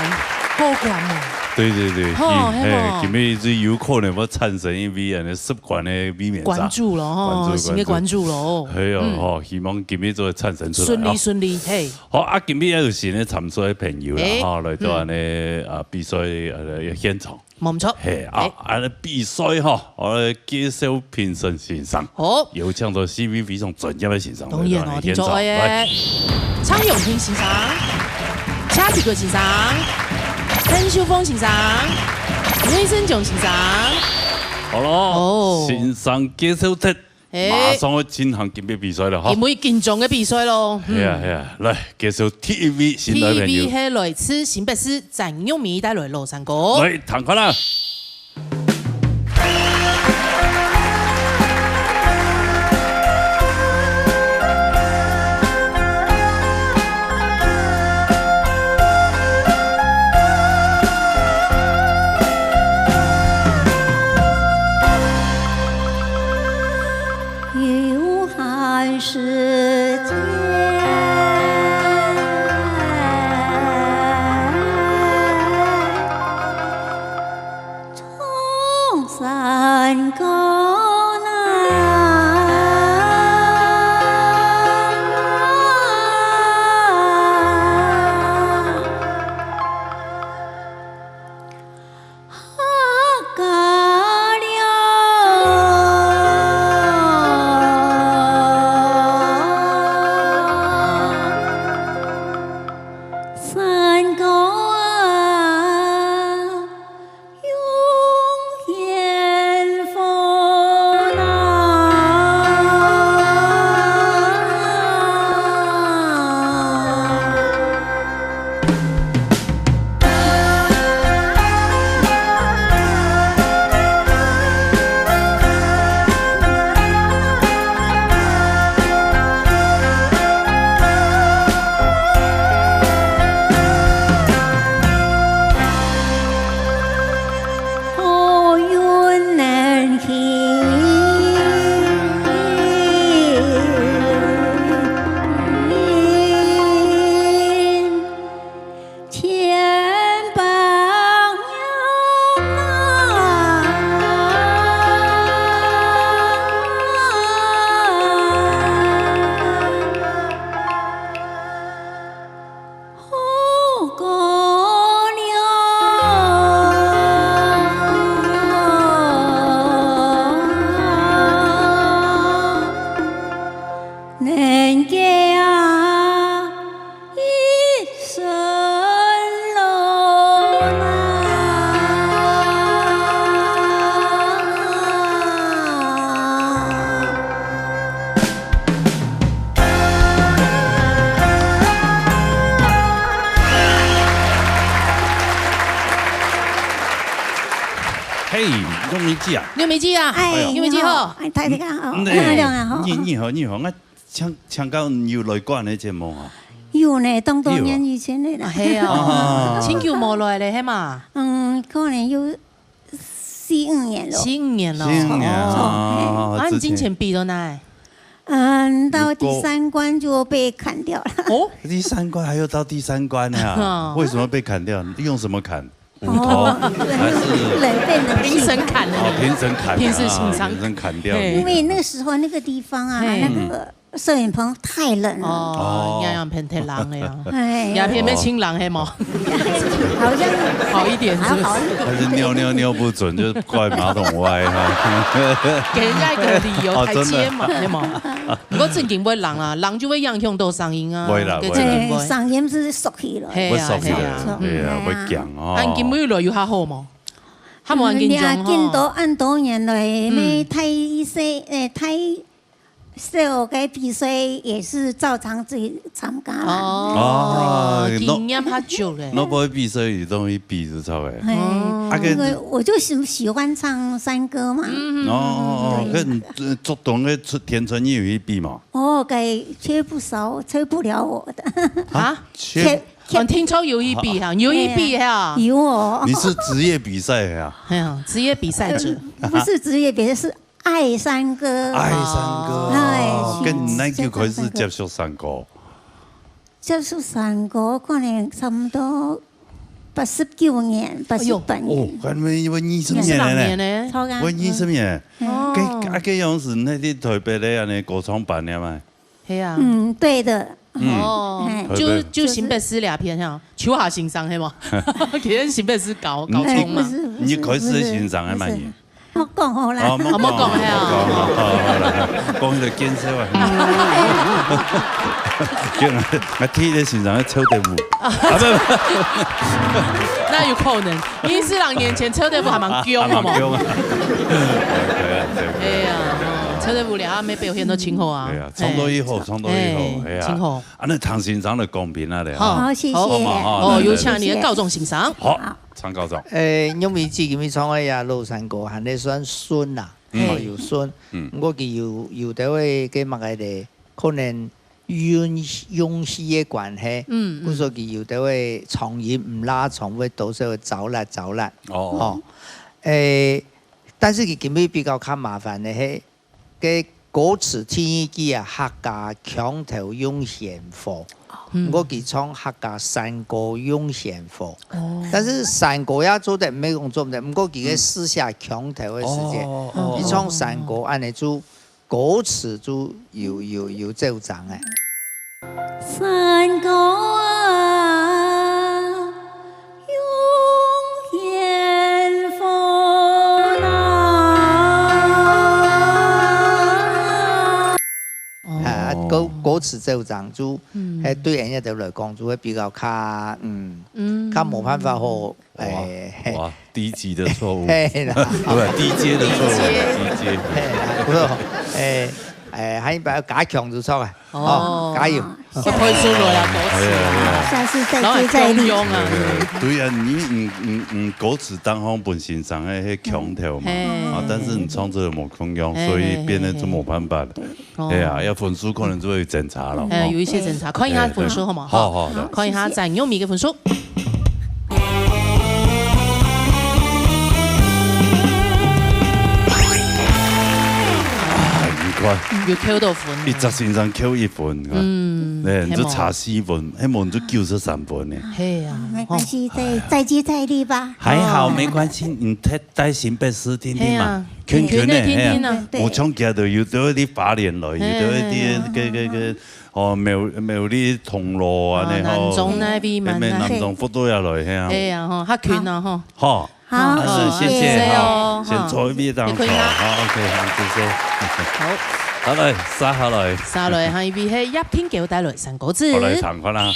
過關無？對，對，對，吼，今，係無？嘿，今晡日有可能會產生一位恁呢十關个衛冕者。關注咯，吼，關注，新个關注咯。關注。係啊，嗯。吼，希望今晡日就會產生出來，順利，吼。順利，嘿。好，啊，今晡日也有新个參賽个朋友啦，哎。吼，來到恁呢，嗯。啊，比賽，呃，現場。 無毋著。嘿，啊，哎。恁呢比賽吼，𠊎來介紹評審先生。好。有請到四位非常專業个先生當然哦，來到現場。聽著哎。來。蔡永興先生、謝志國先生、陳秀鳳先生、魏生炯先生。好咯，哦。先生介紹忒，哎。馬上要進行今晡日比賽了哈。因為緊張个比賽咯。嗯。係啊，係啊，來，介紹第一位新來朋友。第一位係來自新北市 詹玉美帶來老山歌。來，聽看啦。有限時间，唱山歌呐。嘿，玉美姐啊。玉美姐啊，哎，玉美姐好。你好。哎，大家好。嗯，哎，你好，你好，你好，𠊎請，請教你有來過恁呢節目啊？有呢，當多年以前个啦。有啊。啊，係啊。啊。真久無來咧，係嘛？嗯，可能有四五年咯。四五年咯。四五年啊，哦，啊，你之前比到哪？嗯，到第三關就被砍掉了。哦？第三關還有到第三關啊？哦。為什麼被砍掉？用什麼砍？ 斧頭哦，還是人被人評審砍了。哦，評審砍的啊，評審欣賞。評審砍掉。嘿。因為那時候那個地方啊，嘿。那個攝影棚太冷了。哦，哦。樣樣偏太冷了呀。哎。也偏偏清冷，係無？好像好一點，是不是？還好。還是尿尿尿不準，就是怪馬桶歪哈。給人家一個理由台階嘛，哦，真的。係無？ 毋過正經會冷啊，冷就會影響到聲音啊，會啦，會啦。正經會。哎，聲音係縮起來。係啊，會縮起來，係啊。係啊，會驚哦。啊，你今晡日來有較好無？較無恁緊張吼。嗯，你啊，見到恁多年來，嗯。你大細，誒，大，所有个比赛也是照常去参加啦。哦，哦，經驗較足咧。該，該比賽有當去比就著个。嘿，哦。啊，該因為我就喜，喜歡唱山歌嘛。嗯。哦，哦，哦，對。該你，呃，竹東个春，天春有去比無？哦，該吹不少，吹不了我的。啊？吹，哦，聽說有去比哈，有去比哈。有哦。你是職業比賽的啊？哎呀，職業比賽者。呃，不是職業比賽，是愛山歌。愛山歌。哎，哦，該你哪久開始接觸山歌？接觸山歌，可能差不多八十九年，八十八年。哎喲。哦，還沒，有二十年了呢。二十六年呢。超過。有二十年。嗯。哦。該，啊，該樣時你在台北咧，恁呢歌唱班了嘛？係啊。嗯，對的。嗯。哦，哎。就，台北。就新北市這片哈，秋霞先生係無？其實新北市高，高中嘛。哎，不是，不是，你開始个先生係麼人？不是。 莫講好啦。哦，莫講，哦，莫講，係啊。莫講，好，好，好，講起來見笑啊。見啊，𠊎第一个先生个臭豆腐。啊，不，不。那有可能，二十六年前臭豆腐還蠻強，還蠻強啊。好無？對啊，對啊。哎呀，哦，臭豆腐了，啊，沒表現都真好啊。對啊，唱到以後，哎，唱到以後，哎，哎呀。真好。啊，該唐先生來公平啊，咧，好。哈。好，謝謝。好嘛，哈，哦，來，來，有請你个高中先生。好。好。 張高中。誒，玉美姊今日唱个這老山歌，還係算順啦，嗯。哦，有順。嗯。毋過佢有，有兜个，个麼个咧，可能用，用字个關係，嗯，嗯。故所佢有兜个長音毋罅長，會多少會走啦，走啦。哦。哦。誒，但是佢今日比較較麻煩个係， 个歌詞第二句啊，客家腔頭用仙貨。嗯。毋過佢唱客家山歌用仙貨。哦。但是山歌也做得，毋係講做毋得，毋過佢个字寫腔頭个時節，哦，哦，佢唱山歌，哦。恁呢就歌詞就有，有，有走樣誒。 山歌啊，用仙火啊。哦。啊，歌，歌詞走樣就，嗯。係對𠊎兜來講，就會比較較，嗯，嗯。較無辦法好，哇，誒，哇，低級的錯誤。嘿啦。不是，低階的錯誤，低階。低階。嘿啦，毋過，誒，誒，還一擺要加強就著啊。 哦，加油。哦，要背出來啊，歌詞啊。哎呀，哎呀。下次再接再厲。然後很中庸啊。對，對啊，你，你，你，你歌詞當好本身上个，个腔頭嘛，嘿。啊，但是你唱出來無共樣，嘿，所以變得就無辦法了。嘿，嘿，嘿。哦。對啊，要分數可能就會有爭差了，哎，哦。有一些爭差，看一下分數好嗎？哎，對。好，好，好。看一下張玉美个分數。 啊，你看，有扣到分。一隻先生扣一分，你看。嗯，哎，你就差四分，係無？哎，無你就九十三分呢。係啊，沒關係，哦。再，再接再厲吧。還好，哦。沒關係，你再帶新北市聽聽嘛，係啊，圈圈呢，圈圈聽聽啊。係啊。對。無像佢都有，都會去花蓮來，有都會去，嘿，嘿，嘿。个，个，个，哦，苗，苗栗銅鑼啊，啊，那吼，南庄那邊嘛，那邊南庄福都要來，係啊。係啊，吼，較近啊，吼。好。 好，好，好，謝謝，謝謝哦，好，先坐一邊當好，好。好，OK，好，謝謝。好。好，來，續下來。續下來，下一位係葉天狗帶來三個字。好，來，唱看啊。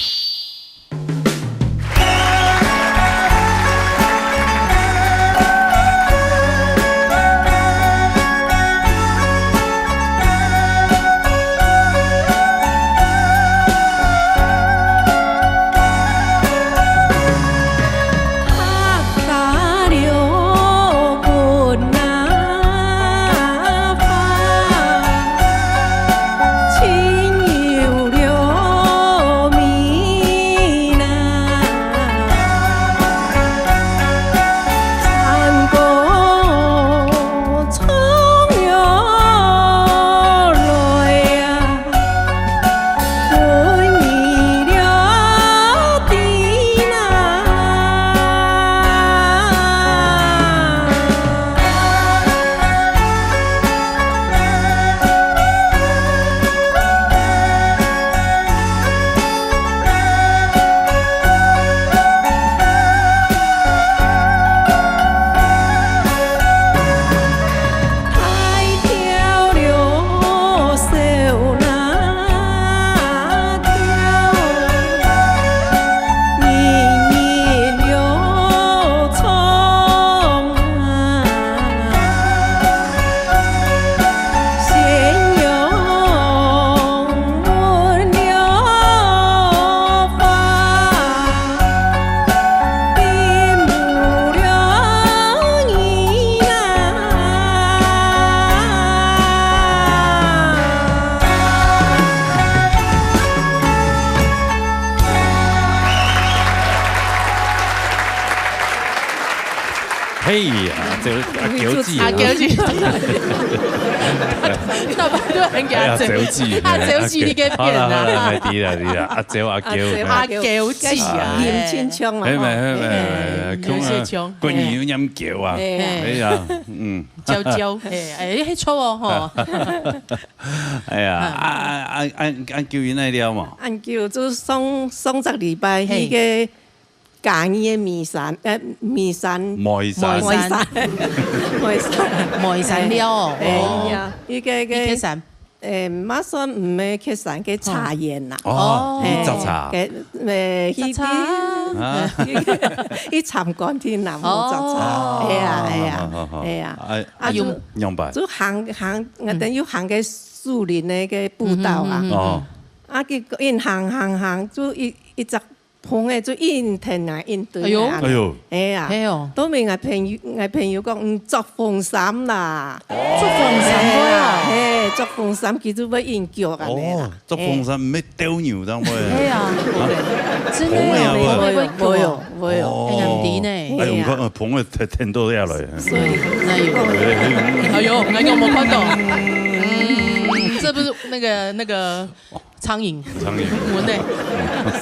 哎呀，阿周，阿九姐啊。阿九姐。大家都很驚阿周。哎呀，阿九姐。阿九姐，你該變啊。好了，好了，來，對了，對了，阿周，阿九。阿九。阿九姐啊，哎。年輕腔啊，沒有，沒有，沒有，沒有，沒有，吼。哎，有些腔。講啊，關於有念九啊。哎。哎呀，嗯。嬌嬌，哎，哎，還錯哦，吼。哎呀，啊，啊，啊，啊，阿九你來了嘛？阿九就上，上隻禮拜，嘿。那個 嘉義个梅山，呃，梅山。梅山。梅山。梅山。梅山了哦。哎，哦。呀，一個，一個，一個山。誒，嘛算毋係客山，个茶園啦。哦，哦。一隻茶。誒，个，誒，一隻茶。啊。一參觀廳啦，哦。無隻茶。哎呀，哎呀，好，好，好。哎呀。啊，啊，就，仰般？就行，行，嗯。等於行个樹林个，个步道啊。嗯，嗯，嗯，嗯。哦。啊，結果𫣆行，行，行，就一，一隻 蜂仔就𫣆𢯭啊，𫣆追啊。哎喲。哎喲。哎呀，係哦。都係𠊎朋友，𠊎朋友講，嗯，著風衫啦。哦。著風衫个啊。係，著風衫，佢就會𫣆腳恁樣啦。哦，著風衫，毋係鬥牛當會。係啊。啊。真个啊，蜂仔也會。蜂仔會腳啊。會哦，會哦。哦。會恁樣呢。哎喲，你看，呃，蜂仔跈，跈到下來。所以，哎喲。哎喲，哎喲，𠊎有無看到？嗯，這不是那個，那個 蒼蠅。蒼蠅。蚊仔。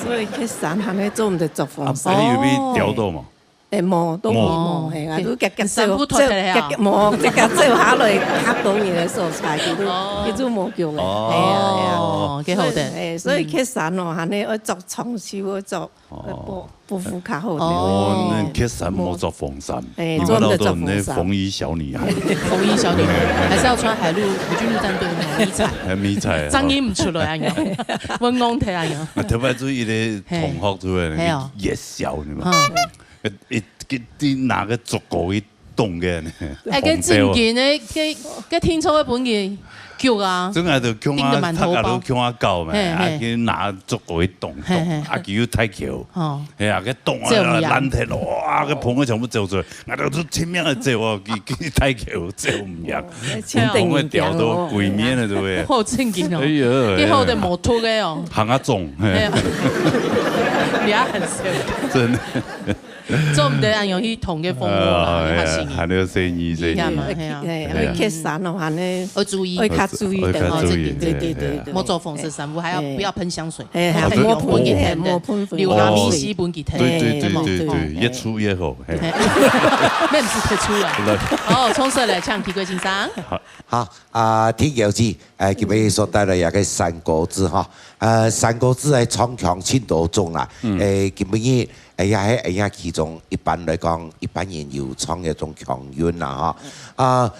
所以去山下呢，做毋得著風衫。啊，有被叮到嘛？誒，無，都無，無。無，嘿，啊，都遽遽走，山坡脫忒啊。走，遽遽，無，遽遽走下來，較多人个所在，佢都，哦。佢都無腳个。哦。係啊，係啊。哦，幾好个。所以，誒，所以去山哦，嗯。還係愛著長袖，愛著，哦。呃，薄 薄褲較好點。哦。哦，那客山無著風衫，哎，你們老多那風衣小女孩。風衣小女孩，還是要穿海陸，海軍陸戰隊那種迷彩。還迷彩啊。聲音毋出來啊，你知道。溫光體啊，你知道。啊，特別注意咧，嘿。同學出來，嘿哦。也小，你們。嗯。一，一，一拿个竹篙去 凍个呢。哎，該正經个，該，該聽說个本人腳啊，真个就共下，叮到滿頭包。他家都共下搞嘛，嘿，啊，嘿。去拿竹篙去凍，嘿，嘿，凍，啊，嘿。佢又大橋，哦。係啊，該凍啊，走毋贏。爛忒咯，哇，該蜂仔全部走出來，𠊎兜就拼命个走哦，佢，佢大橋走毋贏，哦，真正蜂仔吊到鬼面了，對不對？好正經哦，哎呀，幾好个無毒个哦。行啊腫，嘿。哎呀，你還很笑。真的。 做毋得恁樣去同个蜂窩啦，呃，你較細義，還有細義，細義。遺憾啊，係啊。哎，哎，去山哦，還呢，愛注意。愛較注意點。愛較注意，哦，這點，對，對，對，對。莫著紅色衫褲，還要，哎。不要噴香水。哎，還有莫噴，莫噴，哎，莫噴，流下米絲分佢聽。對，對，對，對，對，對，對，越粗越好，嘿。嘿。免毋使提出來。對。哦，從這來，請提貴先生。好。好，啊，天橋子，哎，今日所帶來一個山歌子哈，呃，山歌子个唱腔盡多種啦，嗯。哎，今日 哎呀，係，哎呀，其中一般來講，一般人有唱一種腔韻啦，吼。啊，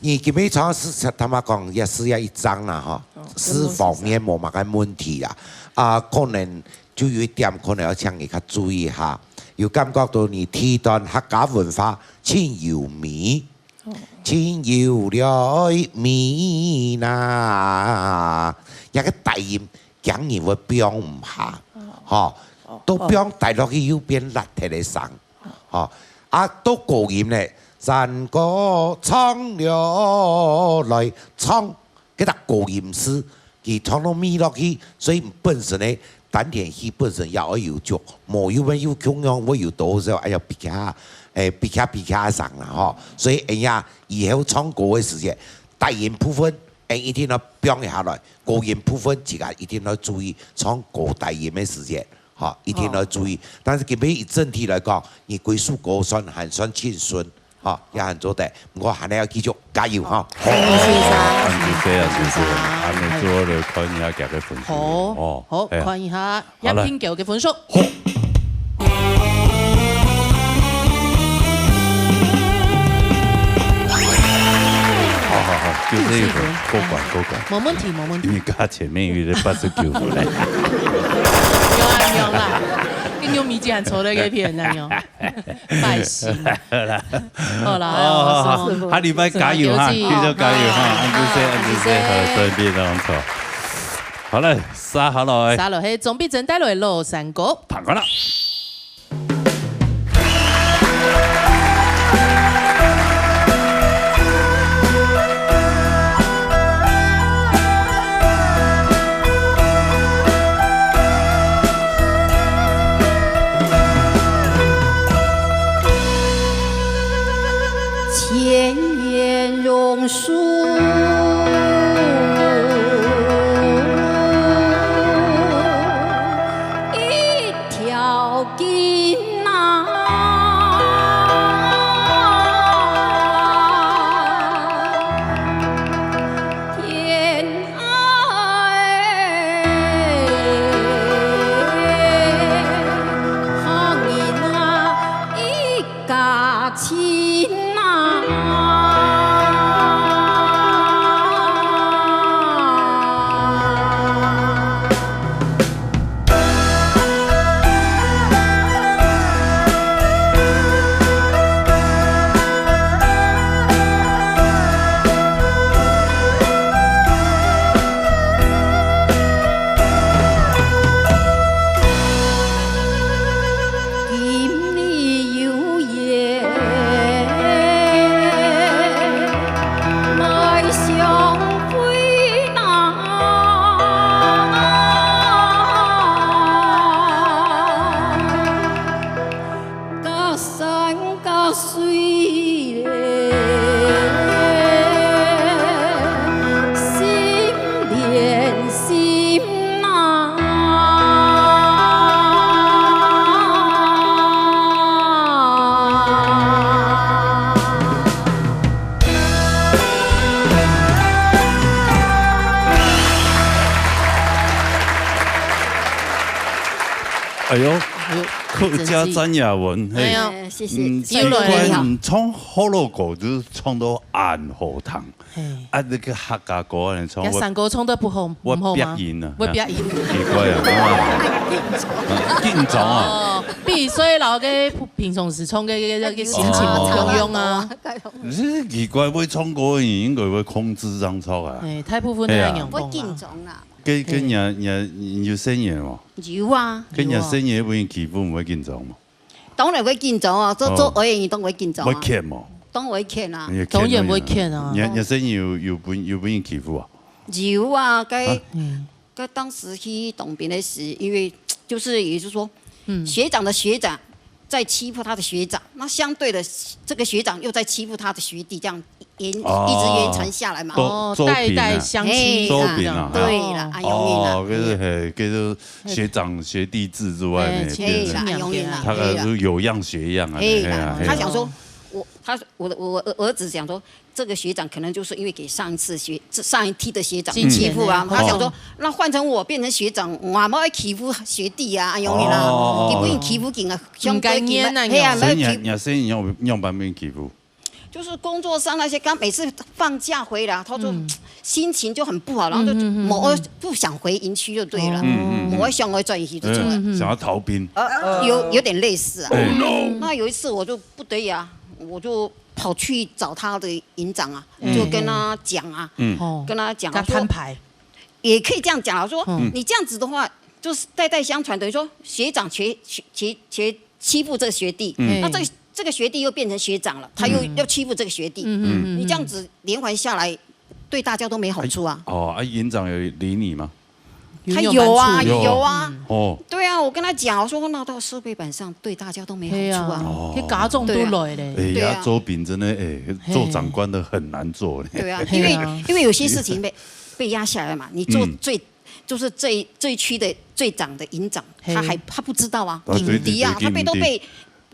你今日唱是，坦白講，也係一張啦，吼，哦，是方面無麼个問題啦。啊，可能就有一點，可能要請你較注意下，有感覺到你第一段客家文化盡有味，哦。盡有了味啦，這個大音 驚人會放毋下，哦。吼，哦。都放大落去又變辣忒个聲，哦。吼，啊，到高音呢，山歌唱了來，唱，該隻高音係，佢唱到尾落去，所以本身呢，丹田氣本身也愛有足，無又會有共樣，會有多少，哎呀，比較，哎，比較，比較聲啦，吼。所以，哎呀，以後唱歌个時節，大音部分 哎，一定要放下來，高音部分自家一定要注意，唱高低音个時節，吼，一定要注意。哦。但是今日以整體來講，你歸首歌算還算輕鬆，吼，也還做得。毋過還係要繼續加油，吼。好，先生。恁仔細啊，先生，恁仔做了看一下佢个分數。好，哦，好，哎呀。看一下。 好了。葉品狗个分數。好，好，好，就這一分，過關，過關。無問題，無問題。因為佢前面有一個八十九分嘞。有啊，有啦。跟牛米姐很熟的一個片，那樣。拜喜。好啦，好啦，哦，好，好，好，好。下禮拜加油哈，繼續加油哈，恁仔細，恁仔細，好，順便當中。好了， 續下來。續落去，鍾必珍帶來老山歌。聽看啦。哎喲，哎喲，客家真雅文，嘿。哎呀，哎，謝謝，嗯，謝謝。奇怪，你好。你唱學老歌就唱到恁好聽，嘿。啊，那個客家歌呢，唱我，這山歌唱得不好，我毋好嗎？變音啊，我變音。奇怪啊，啊，緊張啊。哦，比賽摎个平常時唱个，个，个，个心情無共樣啊。真奇怪，會唱歌的人應該會控制這樣唱啊。哎，大部分都係恁樣講啊。會緊張啦。 該，該你，你，你有細人無？有啊。該你細人會分人欺負，毋會緊張無？當然會緊張啊，做，哦。做阿姨當然會緊張啊。會譴無？當然會譴啊。你會譴當然會譴啊。你，你細人有，有分，有分人欺負啊？有啊，該，啊？嗯。該當時去當兵的時，因為就是也就是說，嗯。學長的學長在欺負他的學長，那相對的，這個學長又在欺負他的學弟，這樣 延，哦，一直延傳下來嘛。周，哦，周平啊。代代相欺。嘿，周平啊，對啦，哦。哎呦，你啦，哦，就是，嘿，就是學長學弟制之外呢，嘿，就是，嘿啦，哎呦，你啦，大概是有樣學樣啊，嘿啦，嘿啊，嘿啊。他想說，我，他，我的，我，我兒子想說，這個學長可能就是因為給上一次學，上一梯的學長欺負啊，金錢的，他想說，哦。那換成我變成學長，我還要欺負學弟啊，哎呦，你啦，哦，哦，哦。你不能欺負人啊，相對人啊，毋甘願啊，嘿啊，所以你，你，所以你要，你要幫別人欺負。 就是工作上那些，剛每次放假回來，他就，嗯。心情就很不好，然後就，嗯，嗯，嗯，嗯。無，不想回營區就對了，嗯，嗯，嗯。無想要轉營區就出來。嗯，想要逃兵。呃，有，有點類似啊。哎。那有一次我就不得已啊，我就跑去找他的營長啊，嗯。就跟他講啊，嗯。哦。跟他講，跟他攤牌。我說，也可以這樣講啊，我說，嗯。你這樣子的話，就是代代相傳，等於說學長學，學，學，學 欺負這個學弟，嗯。那這個，這個學弟又變成學長了，他又，嗯。又欺負這個學弟，嗯，嗯，嗯，你這樣子連環下來，對大家都沒好處啊。哎，哦，啊，營長有理你嗎？他有啊，有啊。有。嗯。哦。對啊，我跟他講，我說那到設備板上對大家都沒好處啊。對啊，哦。去家長都來咧。哎呀，對啊。周平真的，哎，做長官的很難做呢。對啊，因為，對啊。因為有些事情被，被壓下來嘛，你做最，嗯。 就是這一，這一區的最長的營長，嘿。他還，他不知道啊，啊，對，對，對，頂敵啊，對，他被，都被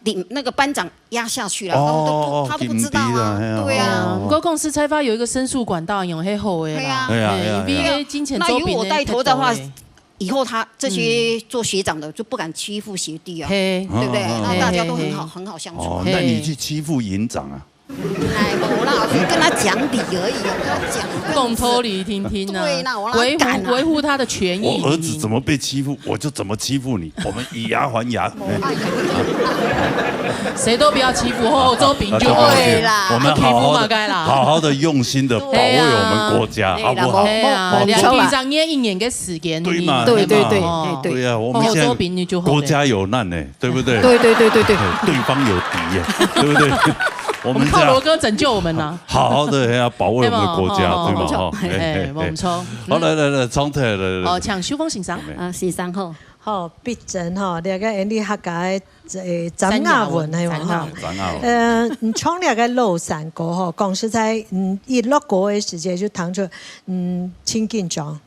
領，那個班長壓下去了，哦，他都不，哦，他都不知道啊，頂敵啊，嘿啊，對啊。哦。毋過公司開發有一個申訴管道，用很好的啦。對啊。對啊，對啊，嘿，對啊。因為金錢周邊的太多了。那由我帶頭的話，以後他這些做學長的就不敢欺負學弟啊，嗯。嘿。對不對？嗯，嗯，嗯。那大家都很好，嘿，嘿，嘿。很好相處。哦，那你去欺負營長啊？ 哎，我老是跟他講理而已，我跟他講。講道理聽聽啊，對啦，我哪敢啊？維護，維護他的權益。我兒子怎麼被欺負，我就怎麼欺負你，我們以牙還牙。哎呀。誰都不要欺負，好好做朋友就好。對啦。我們好好地，好好地用心地保衛我們國家，對啊。好不好？對啦，嘿啊，好不好？兩年、三年、一年的時間，對嘛，對，對，對，哦。對啊，我們現在好好做朋友就好了。國家有難呢，對不對？對，對，對，對，對。對方有敵耶，對不對？ 我們這樣，我們靠羅哥拯救我們啊。好好地要保衛我們的國家，對嗎？對吧？哈，哎，哎，哎，哎。無錯。好，來，來，來，長腿，來，來，來。哦，請秀鳳先生。啊，先生好。好，畢真吼，這個𠊎俚客家个，呃，詹雅文，係無？詹雅文。哈。詹雅文。呃，你唱這個老山歌吼，講實在，嗯，一落歌个時節就聽出，嗯，盡緊張。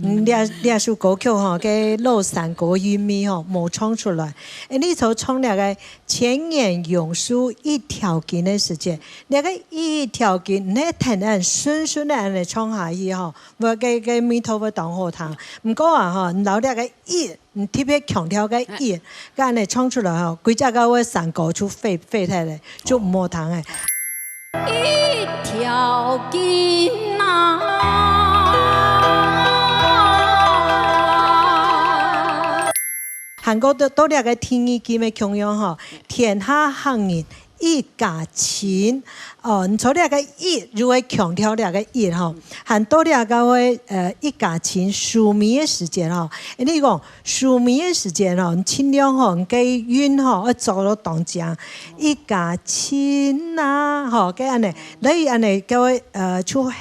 嗯，這，這首歌曲吼，該老山歌韻味吼，無唱出來。𠊎俚就唱這個千年榕樹一條根个時節，這個一條根，你係跈等順順个恁呢唱下去吼，會，該，該味道會當好聽。毋過啊吼，你摎這個一，你特別強調該一，該恁呢唱出來吼，歸隻个山歌就廢，廢忒了，就毋好聽了。 一條根啊。還過到，到這個第二句个共樣吼，天下客人一家親。哦，你從這個一，就會強調這個一吼，還到這個會，呃，一家親收尾个時節吼，你講 收尾个時節吼，你盡量吼，你个韻吼，愛抓到當正。一家親啊，吼，該恁呢，來恁呢，該位，呃，就後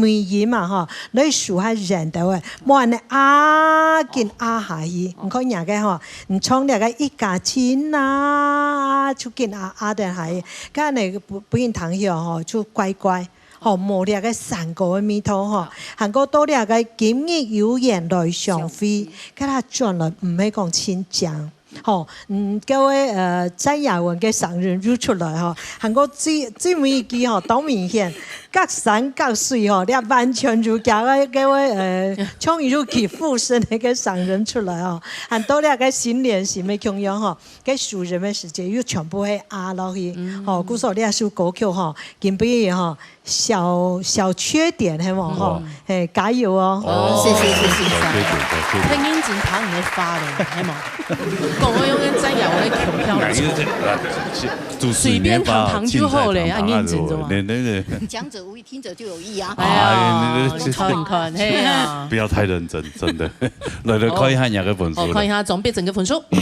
尾音嘛，吼，來收較遠兜仔，莫恁呢啊，緊啊下去。你看人家吼，你唱這個一家親啊，就緊啊啊等下去，該恁呢不，不應當曉吼，就怪怪。 吼，無這個山歌个味道吼，還過到這個今日有緣來相會，該佢轉來毋係講親情。吼，嗯，該位，呃，詹雅雯个聲音又出來吼，還過最，最尾一句吼，當明顯，隔山隔水吼，這完全就佢个該位，呃，像又佢附身个該聲音出來吼，還到這个新年時乜共樣吼，該收音个時節又全部係壓落去，嗯。吼，故所這首歌曲吼，今晡日吼， 小，小缺點，係無？吼，嗯。嘿，加油哦。哦，謝謝，謝謝。小缺點，小缺點。聽認真聽你个話咧，係無？講我用个怎樣，我个腔調來講。哎，這，這，這，主持人隨便聽聽就好咧，啊，認真做嘛。對，對，對。講者無意，聽者就有意啊。哎呀，哎，你這，你看，你看，嘿啊。不要太認真，真的。來，來，好。看一下你个分數。好，看一下總編輯个分數。嗯。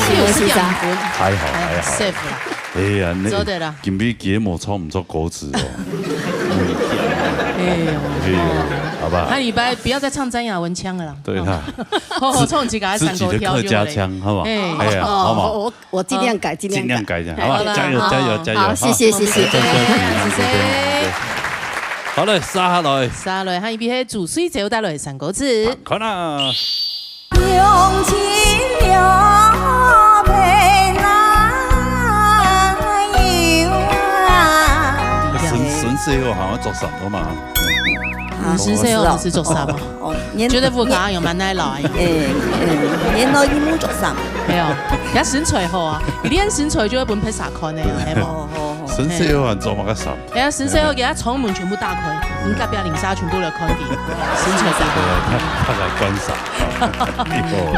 係有十點分。還好，還好。Safe啦。哎呀，那做得啦。今晡日節目唱毋出歌詞哦。哎呦，哎呦，好不好？下禮拜不要再唱詹雅雯腔了啦。對啦。好好唱自家个山歌調就好了。自己的客家腔，好不好？哎。哎呀，好不好？哦，我，我盡量改，盡量改。盡量改一下，好不好？好啦，加油，好。加油，加油，好，謝謝，好。謝謝。謝謝，謝謝，謝謝。好嘞，續下來。續下來，下一位係朱水洲帶來山歌詞。看啊。 用盡了陪哪有啊？神，神社哦，好像做啥个嘛？啊，神社哦，毋係做啥嘛？哦，哦，年，覺得屋下有蠻耐老啊。哎，哎，年老一母做啥？沒有，人家身材好啊，你練身材就會分別儕看的啊，係無？哦，哦，哦。神社哦，還做麼个啥？ 哎呀，神社要給他窗門全部打開，你隔壁鄰舍全部來看你，神社打開。對啊，他，他來觀賞。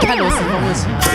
你看螺絲封不起。對。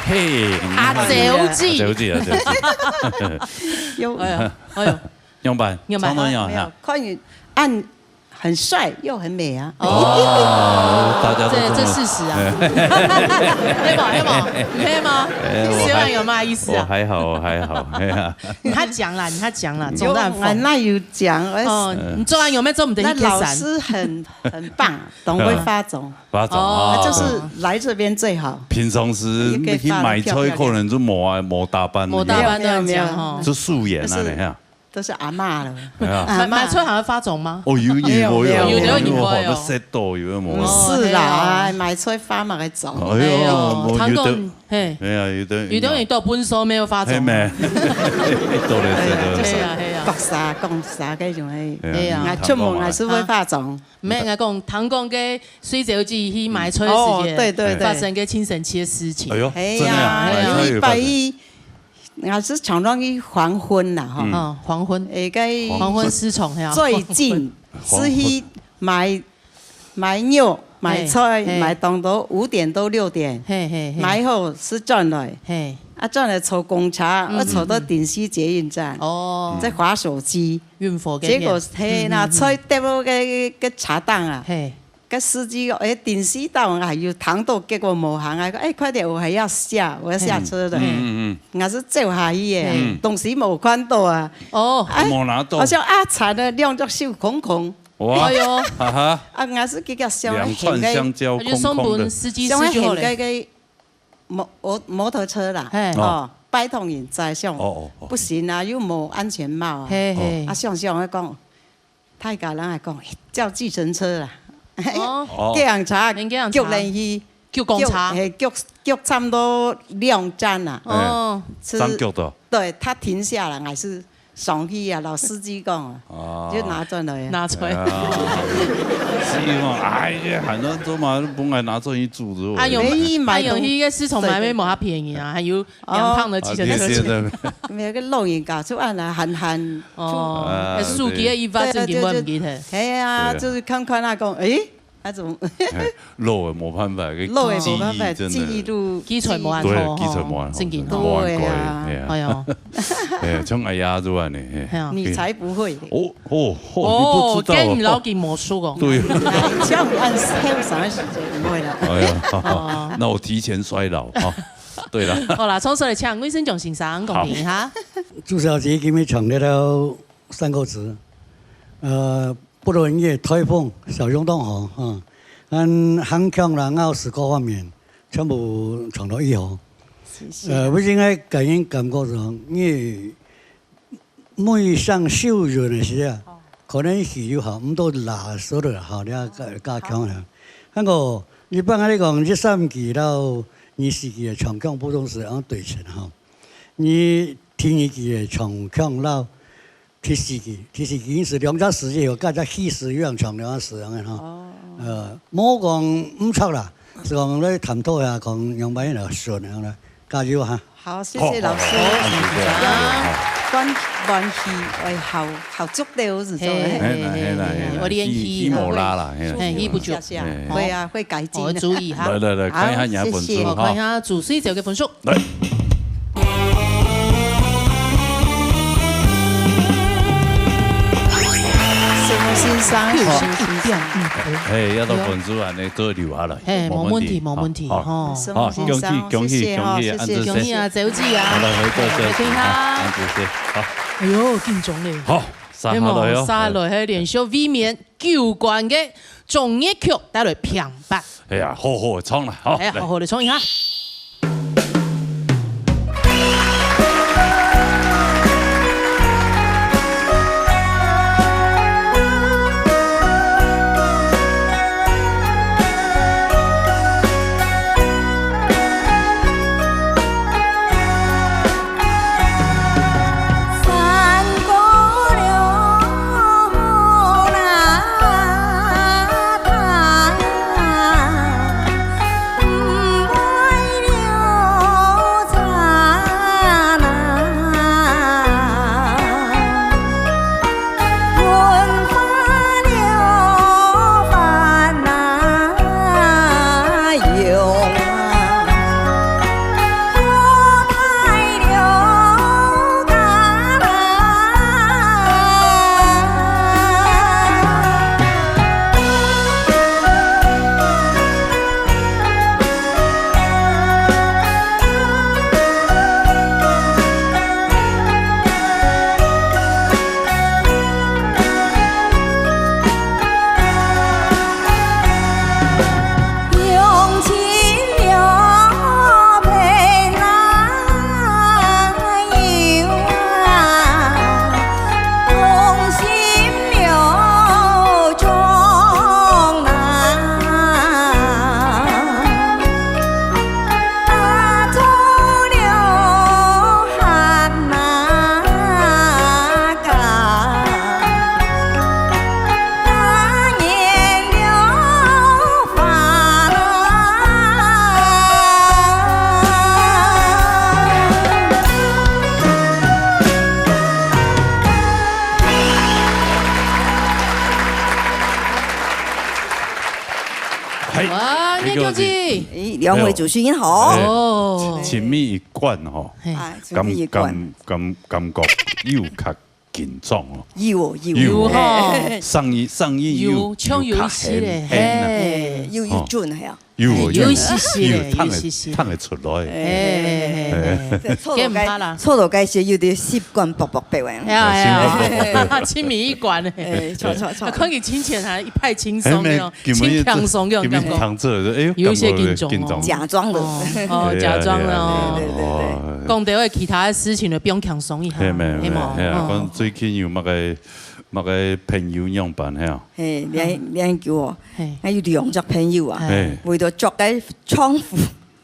嘿，阿周姐。阿周姐，阿周姐。有，哎呀，哎呦。 仰般？仰般？唱到仰般？沒有，看你按很帥又很美啊。哦，大家都這，這麼，這事實啊。係無？係無？你可以嗎？哎，我還，你笑完有沒有意思啊？我還好，我還好，哎呀。你較講啦，你較講啦，總是恁瘋。有，俺哪有講，我，哦，你做完有沒有做毋得去客棧？那老師很，很棒，當會化妝。化妝哦。哦。他就是來這邊最好。平常時去買菜，可能就無啊，無打扮。無打扮都恁樣吼。沒有，沒有，沒有。就素顏啊，就是你看。 都是阿嬤了。哎呀。阿嬤。買，買菜還會化妝嗎？哦，有，有，有，沒有，有，有，有，有，有，有，有，有，有，有。毋係啦，哦，哎呀。哎，買菜化麼个妝。哎喲，哎喲，無，有的，聽講，嘿。哎呀，有的，有的人到分手沒有化妝。嘿，沒。多了，多了。哎，就是，哎呀，哎呀。講啥，講啥，該種，哎。哎呀。啊，出門還是會化妝。沒，𠊎講，聽講該水姐去買菜時節，哦，對，對，對。發生個親身奇个事情。哎喲，哎呀，真的啊，哎呀。買菜有發生。有一擺， 𠊎係常常去黃昏啦，吼。嗯。哦，黃昏。誒，該黃昏失寵，係啊。最近係去買，買肉，買菜，嘿，嘿。買當多，五點到六點，嘿，嘿，嘿。買好就轉來。嘿。啊，轉來坐公車，嗯，愛坐到頂溪捷運站，嗯，嗯。哦。再滑手機。運貨給你。結果，嘿，嗯，嗯，嗯。該菜跌落該，該車頂啊，嘿。該司機講：「哎，頂溪到啊，有糖豆，結果無行啊。」講：「哎，快點，我還要下，我要下車了。」嘿。嗯，嗯，嗯。𠊎就走下去耶，嗯。東西無看到啊。哦。哎，無拿到。好像啊，慘了，兩隻手空空。 哇，哎喲。哈哈。啊，𠊎就直接想，兩串香蕉空空的。那就送分司機，司機好咧。想該个摩，摩，摩托車啦，嘿。哦，拜託人載，想，哦，哦，哦。不行啊，又無安全帽啊。嘿，嘿。啊，想想，𠊎講，大家人還講，叫計程車啦。哦。哦。計程車，免計程車。叫人去，叫公車。叫，嘿，叫，叫差不多兩站啊。哦。哎，是，上腳的。對，他停下來，還是 上去啊，摎司機講啊，哦。就拿轉來啊。拿出來。哎呀。司機講：「哎呀，喊到做嘛，本來拿轉去煮的。」啊，用，哎，買東西。啊，用那個市場買賣無較便宜啊，還有兩趟的計程車錢。哦。啊，對，對，對。沒有，个老人家就恁樣喊喊，哦，就，啊，手機个一發，對啊，正經無毋記得。就，就，哎呀，對啊。就是看看啊，講，哎， 那種。嘿，老的無辦法，个老的無辦法，記憶真的。記憶都，記憶無恁好，對，記憶無恁好，吼，正經吼。真的無恁乖，對啊。嘿啊。哎喲。哎，像阿雅就恁呢，嘿。嘿啊。你才不會。哦，哦，哦，你不知道哦。哦，跟你老弟魔術哦。對。像恁後生个時節，毋會啦。哎呀，哦。那我提前衰老啊。對了。好啦，創始人請魏盛強先生公平一下。好。朱小姐今日唱了 三個字，呃，不論你个颱風小熊當好，哈，恁行腔啦、咬字各方面，全部唱到異好。謝謝。呃，為什麼个人感覺上，你每上秀人的時啊，哦。可能是有好，毋多拉手的好，你要加，加強了。好。不過，一般來講，一三期到二四期的唱腔普通是按對稱哈。你第二期的唱腔到 第四期，第四期已經係兩隻字以後，加隻氣勢，有人唱兩隻字恁樣吼。哦。呃，無講毋著啦，係講來探討一下，講樣般來順恁樣啦，加油哈。好，謝謝老師。好，好，好，謝謝，謝謝。歡喜，哎，好，好足的，我是做的。嘿，嘿，嘿，嘿，嘿，嘿，我練氣，氣，氣無拉啦，嘿。嘿，氣不足。謝謝，嘿。會啊，會改進。我注意哈。來，來，來，好，看一下你的分數，謝謝。好，看一下主持者的分數。 來。沈先生，好。九十一點五分。嘿，要到分數恁呢，都留下來。嘿，無問題，無問題，無問題，好，吼。好，好，恭喜，恭喜，謝謝，恭喜，好，謝謝，按這些。恭喜啊，周記啊。好，來，回到這，好，來聽一下。好，按這些，好。哎喲，緊張咧。好，三下來哦。有無？三下來，還有連續衛冕 九冠个中樂曲帶來評判。哎呀，好好地唱啦，好，哎呀，來。好好地唱一下。哇，你叫是，咦，兩位主持人好。哎，哦。親密一貫吼，嘿。啊，親密一貫。感，感，感，感覺又較緊張哦。有哦，有哦。有哦。哎。上一，上一有，有，像有一些咧，有較現，現啊。嘿。哎，又，又準，嘿啊。 有，有，有一些些，有，有一些些。聽得，聽得出來。哎，哎，哎，哎。這，這，這，這毋怕啦。這，這，這，這，有點習慣薄薄白話。哎呀，哎呀，哎呀，親密一貫的。哎，著，著，著。看佢親切，還一派輕鬆的哦，哎，沒，今日，輕鬆的感覺。今日聽出來，哎喲，有一些緊張哦。感覺緊張。假裝的。哦，哦，哎呀，假裝的哦。哎呀，哎呀，對，對，對，對。哦。講到其他的事情就放輕鬆一下，哎，沒，沒，係無？哎呀，嗯。講最近有麼个，麼个朋友樣般，係啊？嘿，你，你叫我，嘿。還有兩隻朋友啊，嘿。為著著个丈夫，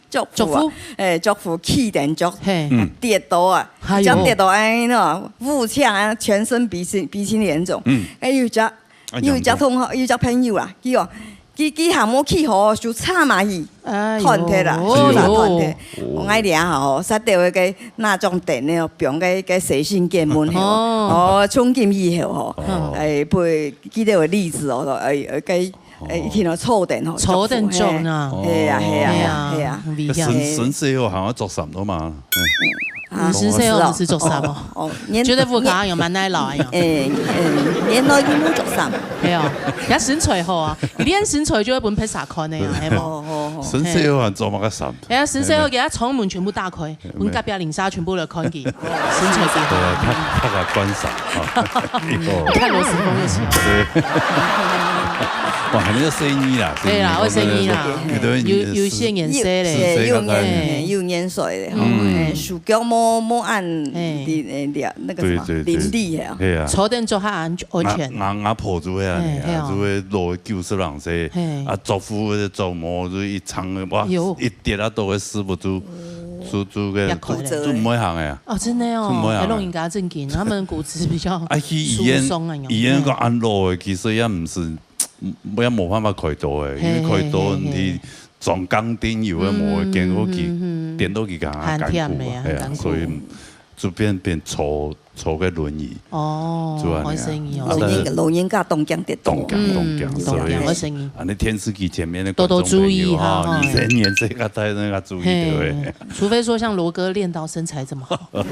著褲啊，著褲？哎，著褲，氣頂著，嘿。嗯。跌倒啊，哎喲。一隻跌倒，哎，那種腹腔啊，全身鼻青，鼻青臉腫。嗯。哎，有一隻，啊，有一隻同學，有一隻朋友啊，佢哦，佢，佢還無去好，就插嘛去，哎喲。斷忒啦，哦。就插斷忒。哦。𠊎講啊吼，煞到該个那種店呢，放該，該洗身間門口，哦。哦，從今以後吼，哦。哎，不會，舉這个例子哦，哎，哎，該 哎，一定要坐等吼，坐等著呢。嘿啊，嘿啊，嘿啊，嘿啊。危險。該順，順勢後還愛著衫个嘛。嗯。啊，順勢後毋係著衫哦。哦，哦，年，覺得屋下有蠻耐勞哎呀。哎，哎，年老就無著衫。係哦，佢身材好啊，佢連身材就會分別儕看个啊，係無？哦，哦，哦。順勢後還著麼个衫？哎呀，順勢後佢个窗門全部打開， 分隔壁鄰舍全部來看佢，身材幾好。對啊，他，他來觀賞啊。以後。看羅時豐就行。對。哇，還有生意啦，對啦，有生意啦。有的人有，有些顏色咧。是，是，有，有年，有年歲咧，吼，嗯。哎，手腳無，無恁，哎。哎，那個什麼，對，對，對。伶俐啊。對啊。坐等著較安，安全。𠊎，𠊎，𠊎婆就會恁樣啊，哎，係啊。就會老九十零歲，哎。啊，著褲著無就一撐，哇，有。一跌啊，都會屎朏就 就，就个，別開咧。就，就毋會行个啊。哦，真的哦，就毋會行个。哎，老人家正經，他們骨質比較啊，去醫院，疏鬆啊，醫院个恁老个，其實也毋係，也無辦法開刀个，因為開刀你裝鋼釘有个無个，嗯，見過佢，嗯，嗯，嗯。顛倒佢个還艱苦，哎呀，還艱苦。所以就變，變坐 坐个輪椅。哦，就恁樣啊。好生意哦。啊，但是老人，老人家當驚跌倒。當驚，當驚，嗯，所以當驚，好生意。啊，那電視機前面的觀眾朋友啊，多多注意哈，哈。你這年紀較大，那個注意，嘿，對不對？除非說像羅哥練到身材這麼好，哦，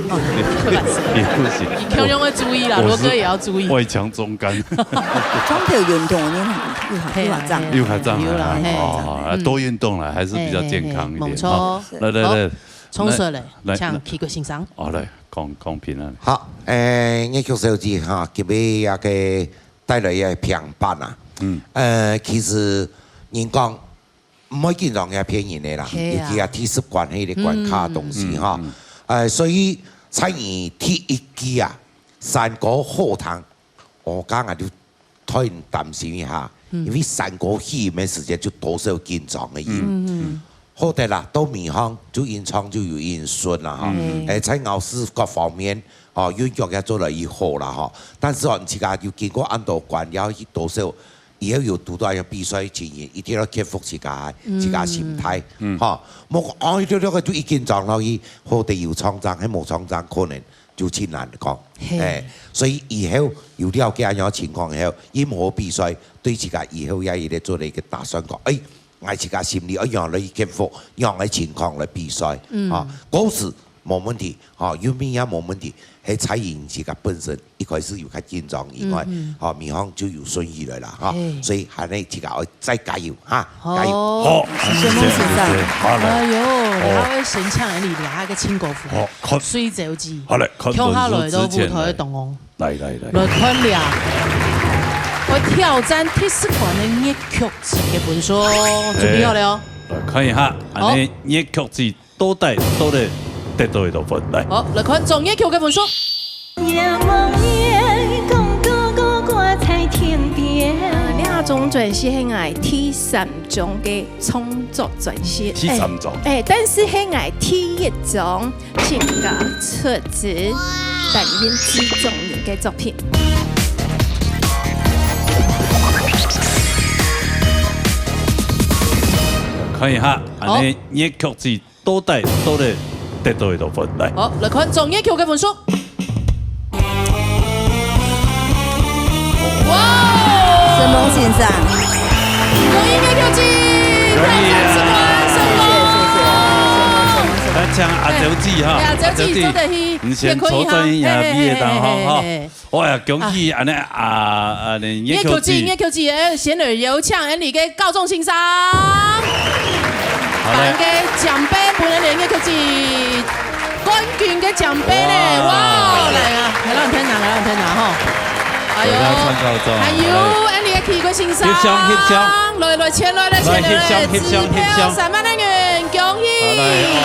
也不行。你共樣會注意啦，我是，羅哥也要注意。外強中乾。長期運動，你看，又好，嘿，又好這樣。嘿，又好這樣啊，有啦，嘿，哦，啊，嗯。多運動啦，還是比較健康一點，嘿，嘿，嘿，哈。沒錯。來，來，好，來，衝出來，來，請徐國先生。哦，來。 講，講平安。好，誒，月菊小姐哈，今日這個帶來个平板啊，嗯。呃，其實人講，毋會緊張也騙人个啦，係啊。尤其啊，第十關係个關卡个東西哈。嗯，嗯，嗯。呃，所以在於第一句啊，山歌好聽，我剛剛就 突然擔心一下，嗯。因為山歌起音个時節就多少緊張个音。嗯，嗯。好得啦，到尾項就音唱就有音順啦哈。嗯。誒，在咬字各方面，哦，韻腳也做得已好啦哈。但是哦，自家有經過恁多關，了多少以後有堵到有比賽情形，一定要克服自家，嗯。自家心態，嗯。哈。莫講，哦，一條條个就已經緊張落去，好得有創傷，還無創傷，可能 就盡難講。嘿。誒，所以以後有了解恁樣情況以後，任何比賽對自家以後也有得做了一個打算講，誒，𠊎自家心理愛仰般來克服，仰般个情況來比賽。嗯。啊，故事無問題，啊，運命也無問題，係在於自家本身一開始有較緊張以外，嗯，嗯。啊，尾項就有順序來啦，哈。嘿。所以還係自家愛再加油，哈，加油。好，好，謝謝先生。謝謝，好，來。哎喲，哦。你還會神槍，你還有個清高服。好。 看，水走雞，好嘞，看跳下來到舞台个動哦。來，來，來。來看了，我挑戰第十關个月曲字个分數，準備好了哦。哎，來看一下，好。恁呢月曲字到底，到底得到幾多分？來。好，來看總月曲个分數。夜幕裡，講哥哥掛在天邊。啊，這種轉世係𠊎第三張个創作轉世。第三張。哎，哎，但是係𠊎第一張 自家出資擔任製作人个作品。看一下，好。恁呢月曲字到底，到底得到幾多分？來。好，來看總月曲个分數。哇哦！承蒙先生。恭喜月曲字！請阿周記哈，哎，阿周記，阿周記，做得去，你先坐轉一下，嘿，嘿，位仔哈，嘿，嘿，哈。嘿，嘿。哇，恭喜恁呢啊，啊，你葉秋姐，葉秋姐。葉秋姐，哎，先來邀請恁呢个教宗先生，好嘞。頒个獎盃分恁呢葉秋姐，冠軍个獎盃呢，哇。哇，來啊，來，讓我看一下，來，讓我看一下哈。哎喲，大家參考一下，還有，好嘞。恁呢个奇怪先生，翕相，翕相。來，來，前來，來，前來，來，翕相，翕相，翕相。支票三萬个銀。 恭喜！好嘞，哇，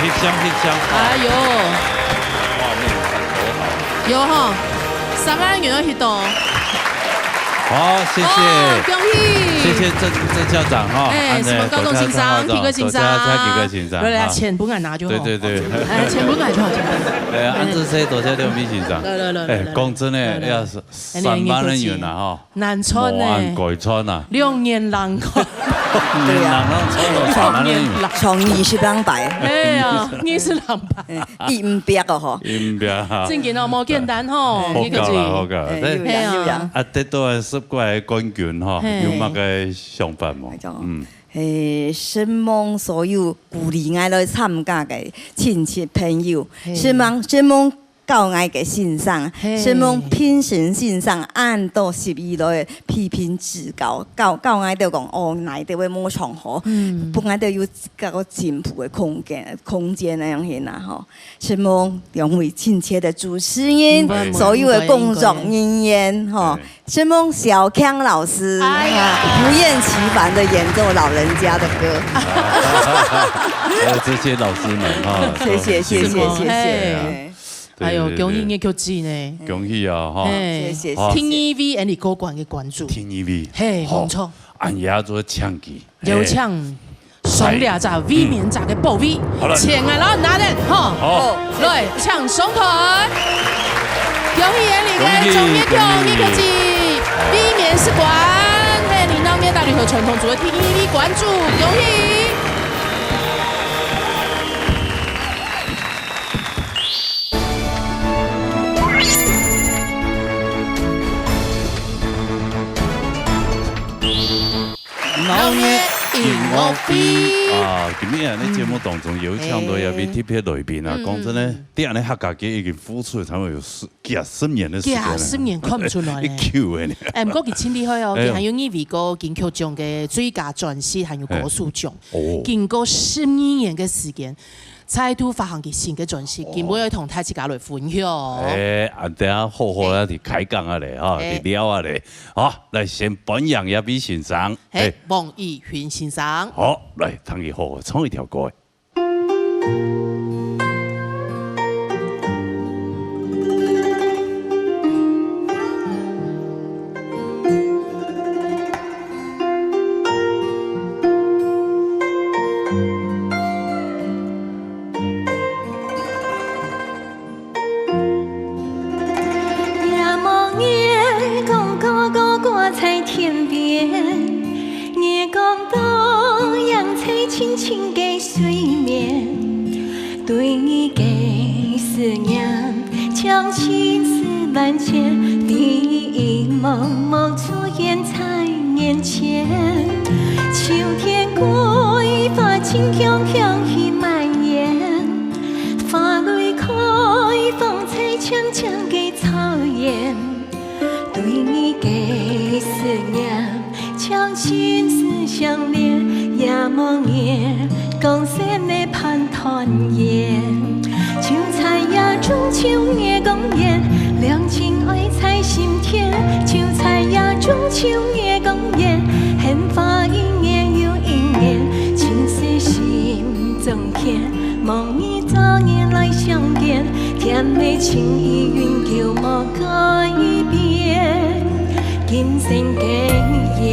翕相，翕相。哎喲。畫面感好好。有吼，三萬元要翕到。好，謝謝。哦，恭喜！謝謝鄭，鄭校長哈，哎，恁呢，什麼高中先生、多謝，多謝，奇怪先生，多謝，奇怪先生，來，來，哈。錢分𠊎拿就好。對，對，對。哎，錢分𠊎就好，錢分𠊎。哎，恁仔細，多謝劉秘先生。來，來，來，哎，來，來。講真的，來，來。要是 哎，三萬个銀啊，吼。難賺呢。無恁該賺啊。兩年難賺。兩年難賺，三萬个銀。兩年難。賺二十零擺。哎呀，二十零擺。哎，第五百哦，吼。第五百啊。正經哦，無簡單吼，好搞啦，你可知？好搞啦。哎，有影，有影。啊，得到个十個个冠軍吼，嘿。有麼个想法無？哎，這樣哦。嗯。嘿，承蒙所有鼓勵𠊎來參加个親戚朋友，嘿。承蒙，承蒙 教𠊎个先生，嘿。承蒙評審先生恁多十一來批評指教，教，教𠊎兜講，哦，哪一位無唱好，嗯。分𠊎兜有較進步个空間，空間恁樣形啊，吼。承蒙兩位親切个主持人，嗯，所有个工作人員，吼。對。承蒙小強老師，哎呀。啊，不厭其煩地演奏老人家的歌。還有這些老師們，哈，謝謝，謝謝，承蒙，謝謝。嘿。 哎喲，對，對，恭喜你，對。恭喜呢。恭喜啊，哈。嘿，謝謝，好。謝謝。第二位，𠊎俚過關个關主。第二位。嘿，好。無錯。恁樣做搶救。有請，嘿。上這隻衛冕者个寶貝。嗯。好了。請𠊎摎拿等，吼。好。來，請上台。恭喜𠊎俚个中越腔，恭喜，恭喜。越腔節衛冕士官，嘿，領導面大旅遊傳統組个第二位關主，恭喜。 鬧熱音樂會。啊，今日啊，在節目當中有請到一位特別來賓啊，嗯。講真个，嗯。對𠊎俚客家界已經付出差不多有十，幾十年个時間了。幾十年看毋出來呢。一Q个呢。哎，毋過佢真厲害哦，哎喲。佢還有入圍過金曲獎个最佳專輯，還有歌手獎。哎。哦。經過十二年个時間， 再度發行佢新个專輯，哦。今晡日愛同大自家來分享。哎，啊，等下好好仔，哎。來開講啊咧，哈，哎。來尞啊咧。好，來先歡迎這位先生。嘿，哎。黃宇軒先生。好，來，同佢好好唱一條歌。 夜幕月光高高掛在天邊，月光倒映在清清个水面。對你个思念，像千絲萬縷，第一幕幕出現在眼前。秋天桂花清香香去蔓延，花蕊開放在青青个草原。 對你个思念，像心事相連，夜幕月光絚个盼團圓。就在這中秋月光夜，兩情愛在心田。就在這中秋月光夜，獻花一年又一年，情絲心中牽。 望你早日來相見，甜蜜情誼永久無改變，今生結緣。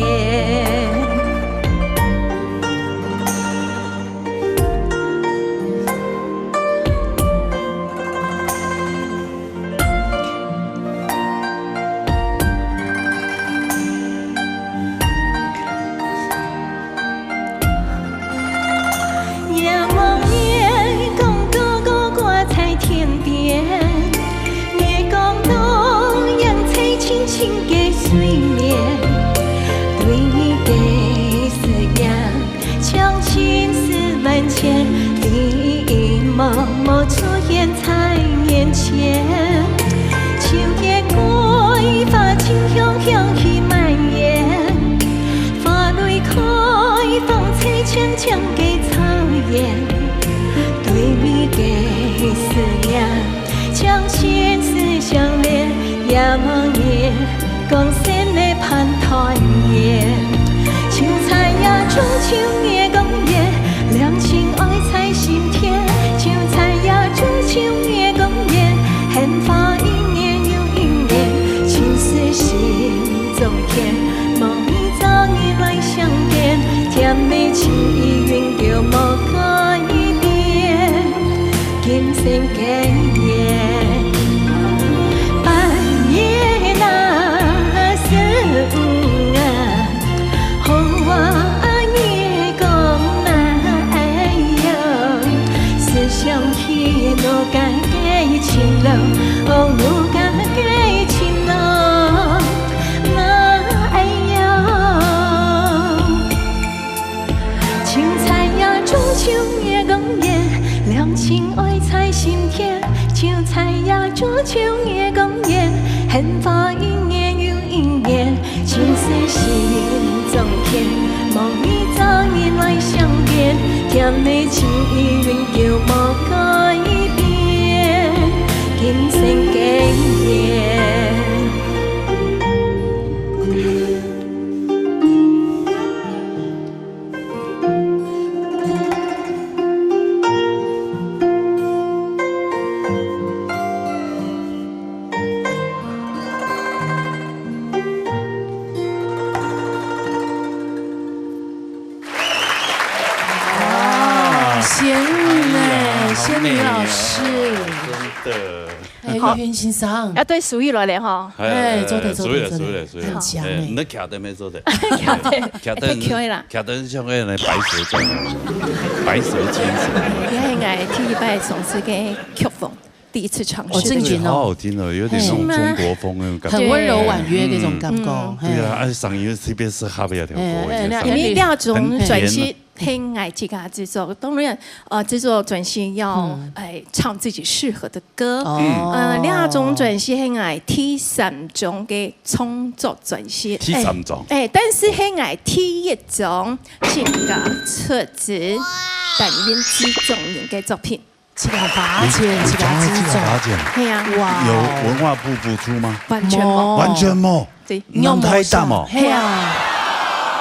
夜幕月光高高掛在天邊，光鲜的盼團圓，秋菜呀，中秋月光圓，兩情愛在心田。秋菜呀，中秋月光圓，鮮花一年又一年，情絲心中牽。望你早日來相見，甜蜜情意永久無改變。 今生結緣，半夜那時光啊，好啊，月光那哎喲，思想起老家个情路，哦，老家个情路，那哎喲。 秋菜呀，中秋月光圓，兩情愛在心田。秋菜呀，中秋月光圓，鮮花一年又一年，情絲心中牽。望你早日來相見，甜蜜情意永久無改變。今生結緣。 哇，仙女呢？哎呀，仙女老師。好美啊，真的。哎，好。玉云先生。要對手语来了哈。哎，哎，做得，做得，做得，做得，手语了，手语了，手语了。很强哎。哎，你的卡灯没做得。卡灯，卡灯，哎，太强了啦。卡灯像那个白蛇传，白蛇精神。你看，哎，第一摆从这个曲风，第一次尝试。哦，正经哦。好好听哦，有点那种中国风那种感觉。很温柔婉约那种感觉，嗯。嘿。对啊，而且嗓音又特别适合这条歌，哎，哎，那因为这种转型 很甜啊。很爱自家制作，当然，呃，制作专辑要，嗯。哎，唱自己适合的歌。哦。呃，另外一种专辑很爱第三种个创作专辑。第三种。哎，哎，但是很爱第一种自家出资，担任制作人个作品。 自家发展，自家制作。自家发展。嘿啊。哇哦。有文化部补助吗？完全无。完全无。对。难太大哦。嘿啊。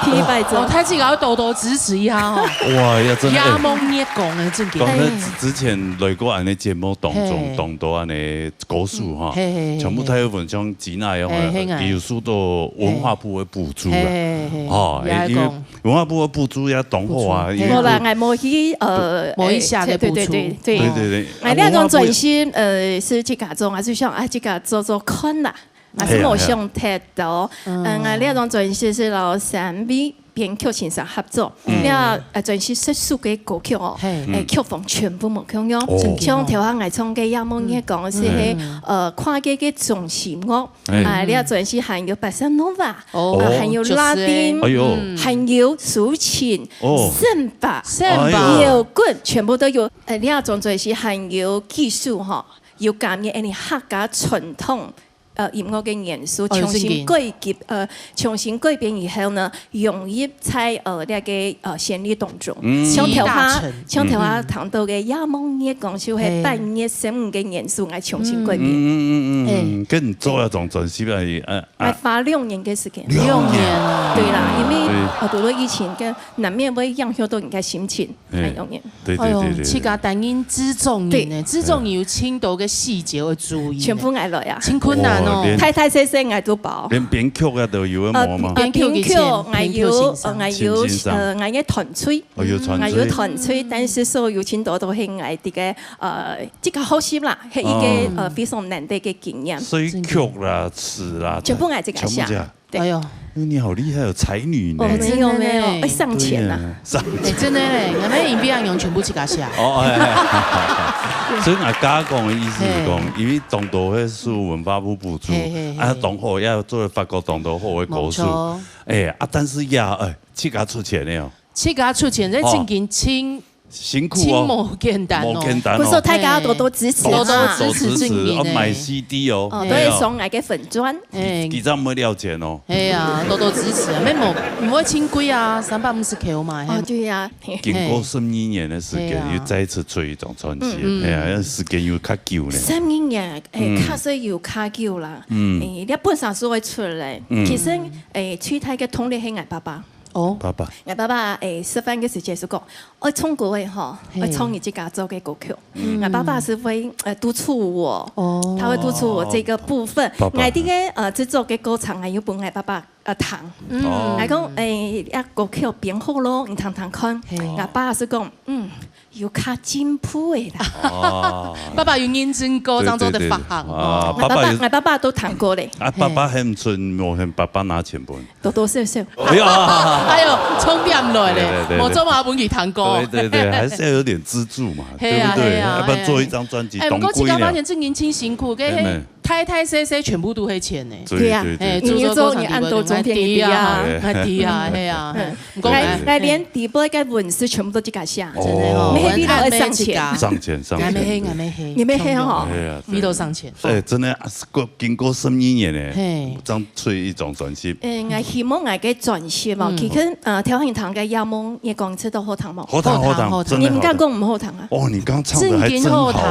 第一摆做。哦，大家要多多支持一下哦。哇，要真的，哎。夜幕月光啊，正经。讲到之前来过恁个节目当中，嘿。当多恁个歌手哈，嘿，嘿，嘿，全部大部分像吉娜一样啊，嘿，嘿，哎。有受到文化部的补助啦。嘿，嘿，嘿，哦，也因为讲 文化部个补助也当好啊，补助，因为无啦，嘿。𠊎无去，呃，无去写个补助。哎，对，对，对，对。对，对，对。啊，另外一种转型，呃，是自家做，啊，就想，啊，自家做做看啦，啊，是无想太多。哎呀。嗯。嗯，啊，另外一种转型是老三位编曲先生合作，嗯。了，呃，转型十首个歌曲哦，嘿。哎，曲风全部无共样。哦。像头下𠊎唱个《夜幕月光》是嘿，嗯。呃，跨界个重型乐， 哎。啊，你要转型还有巴塞诺瓦，哦。啊，还有拉丁，就是。哎哟。嗯。还有抒情，哦。森巴，森巴。哎哟。摇滚，全部都有。呃，你要转转型还有技术哈，有感觉，哎，你客家传统，呃，音乐个元素，哎哟，重新改革，呃，重新改编以后呢，融入在，呃，那个，呃，旋律当中。嗯。像头下，像头下谈到个《夜幕月光》，就系半夜三五个元素，来重新改编。嗯，嗯，嗯，嗯，嗯。哎。跟你做那种转型啊，呃， 啊，花六年个时间。六年啊。对啦，因为，对。呃，堵到疫情，跟难免会影响到人家心情，哎，很容易。对，对，哎哟，对，对，对。自家担任制作人呢，对。制作人有真多个细节要注意呢。全部挨落呀。真困难哦。哇，连太太先生挨都包。连编曲啊都有个呃，忙吗？呃，编曲以前，编曲，编曲先生。呃，还有，陈先生。呃，还有团队。哦，有团队。还有团队，但是所有真多都是挨这个，呃，这个学习啦，是一个，哦。呃，非常难得个经验。所以曲啦、词啦，全部挨自家写。全部自家。 对。哎哟。哎，你好厉害哦，才女呢。哦，没有，没有，真的呢。哎，上前啊。对啊，上前。哎，真的嘞，俺们影片用全部自家写。哦，哎，哎，哎，哎，哎。所以俺刚刚讲的意思是讲，嘿。因为当多会受文化部补助，嘿，嘿，嘿。啊，当好也做法国当多好的歌手。没错。哎，啊，但是呀，哎，自家出钱的哦。自家出钱，这正经请辛苦哦，真無簡單哦。無簡單哦。故所大家多多支持啊。多多支持正瑩哦，欸。買C D哦，哦，嘿哦。都會送𠊎个粉專。欸。幾站會了解哦。嘿啊，多多支持啊，免無，毋會真貴啊，三百五十箍嘛，哦，嘿。對啊。經過十二年的時間，嘿啊。又再一次出一張專輯，嗯。嘿啊，時間又較久呢。十二年，欸，嗯。確實有較久啦。嗯。欸，這本身係會出來。嗯。其實，欸，最大个動力係𠊎爸爸。 哦。爸爸。𠊎爸爸，欸，食飯个時節就講，愛唱歌个吼，嘿。愛唱你自家做个歌曲。嗯。𠊎爸爸係會，呃，督促我，哦。他會督促我這個部分。爸爸。𠊎這個，呃，製作个過程啊，又分𠊎爸爸，呃，聽。嗯。哦。𠊎講，欸，這歌曲編好咯，你聽聽看。嘿。𠊎爸係講，嗯，有較進步个啦。哦。爸爸有認真過，對，正做得發行，對，對。啊，哦。𠊎爸爸有，爸爸，𠊎爸爸都聽過咧。啊，爸爸喊春，嘿。無喊爸爸拿錢分。 多多少少。哎呀。哎喲，重點來咧，對，對，對，對。無做嘛，分佢聽歌。對，對，對，還是要有點資助嘛，嘿啊，對不對？嘿啊，要不然做一張專輯，嘿啊。哎，毋過這個發現正瑩真辛苦，嘿啊。跟太太細細全部都係錢呢。對，對啊。對，對。哎，你做你按到中間你對啊。對啊，哎，對啊，嘿啊。嗯。毋過，哎，哎，連底背个文字全部都自家寫。真的哦。哦。沒必要上錢。上錢，上錢。哎，沒黑，哎，沒黑。你沒黑哦。哎呀，對。你都上錢。 哎，真的啊，是過，經過十二年呢，嘿。正出一張專輯。嗯，𠊎希望𠊎个專輯嘛，嗯。其實，呃，頭先聽个《夜夢月光》，這都好聽無？好聽，好聽，好聽，好聽。真的好聽。你們剛講毋好聽啊？哦，你剛唱的還真好。正經好聽。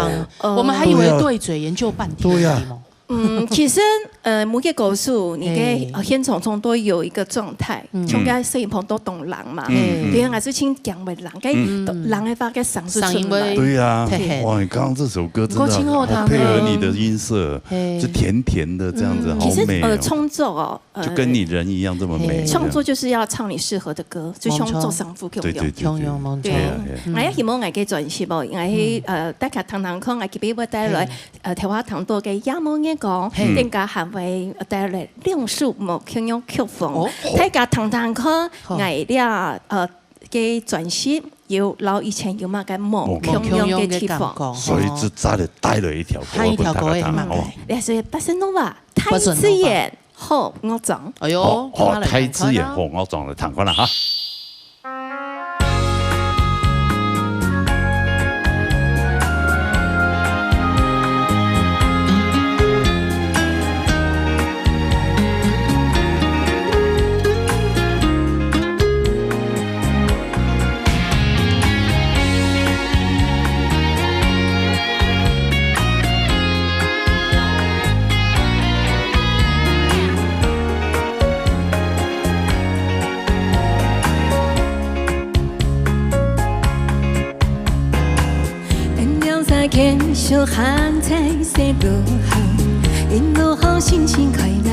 哦。我們還以為對嘴研究半天，對呀。是嗎？嗯，其實，呃，每個歌手，你个，嘿。呃，現場唱都有一個狀態，嗯。像該攝影棚都懂人嘛，嗯，嗯。對啊，還是請講為人，該嗯。人的話，該聲是出來。聲音會對呀，嘿嘿。哇，你剛剛這首歌真的很，歌真好聽啊。很配合你的音色，嘿。是甜甜的這樣子，嗯。好美哦。其實，呃，創作哦，呃，就跟你人一樣這麼美，嘿。這樣。創作就是要唱你適合的歌，就像做丈夫共樣。對，對，對，對。共樣，沒錯。對啊，對啊。嗯。𠊎也希望𠊎个專輯哦，𠊎，嗯。呃，大家聽聽看，𠊎特別會帶來，嘿。呃，頭下聽到个《夜夢月光》，嘿。等下還會帶來兩首無共樣曲風，哦。大家聽聽看，好。𠊎這，呃， 个專輯有摎以前有麼个無共樣个地方。無共樣个感覺。所以這扎的帶了一條歌，還有一條歌也蠻好。分大家聽，哦。這是Bossa Nova，太子爺好樂章。哎喲，好，好，那來看看啊。太子爺好樂章來聽看啦哈。 恁樣才牽手行在細路行，一路好心情快樂。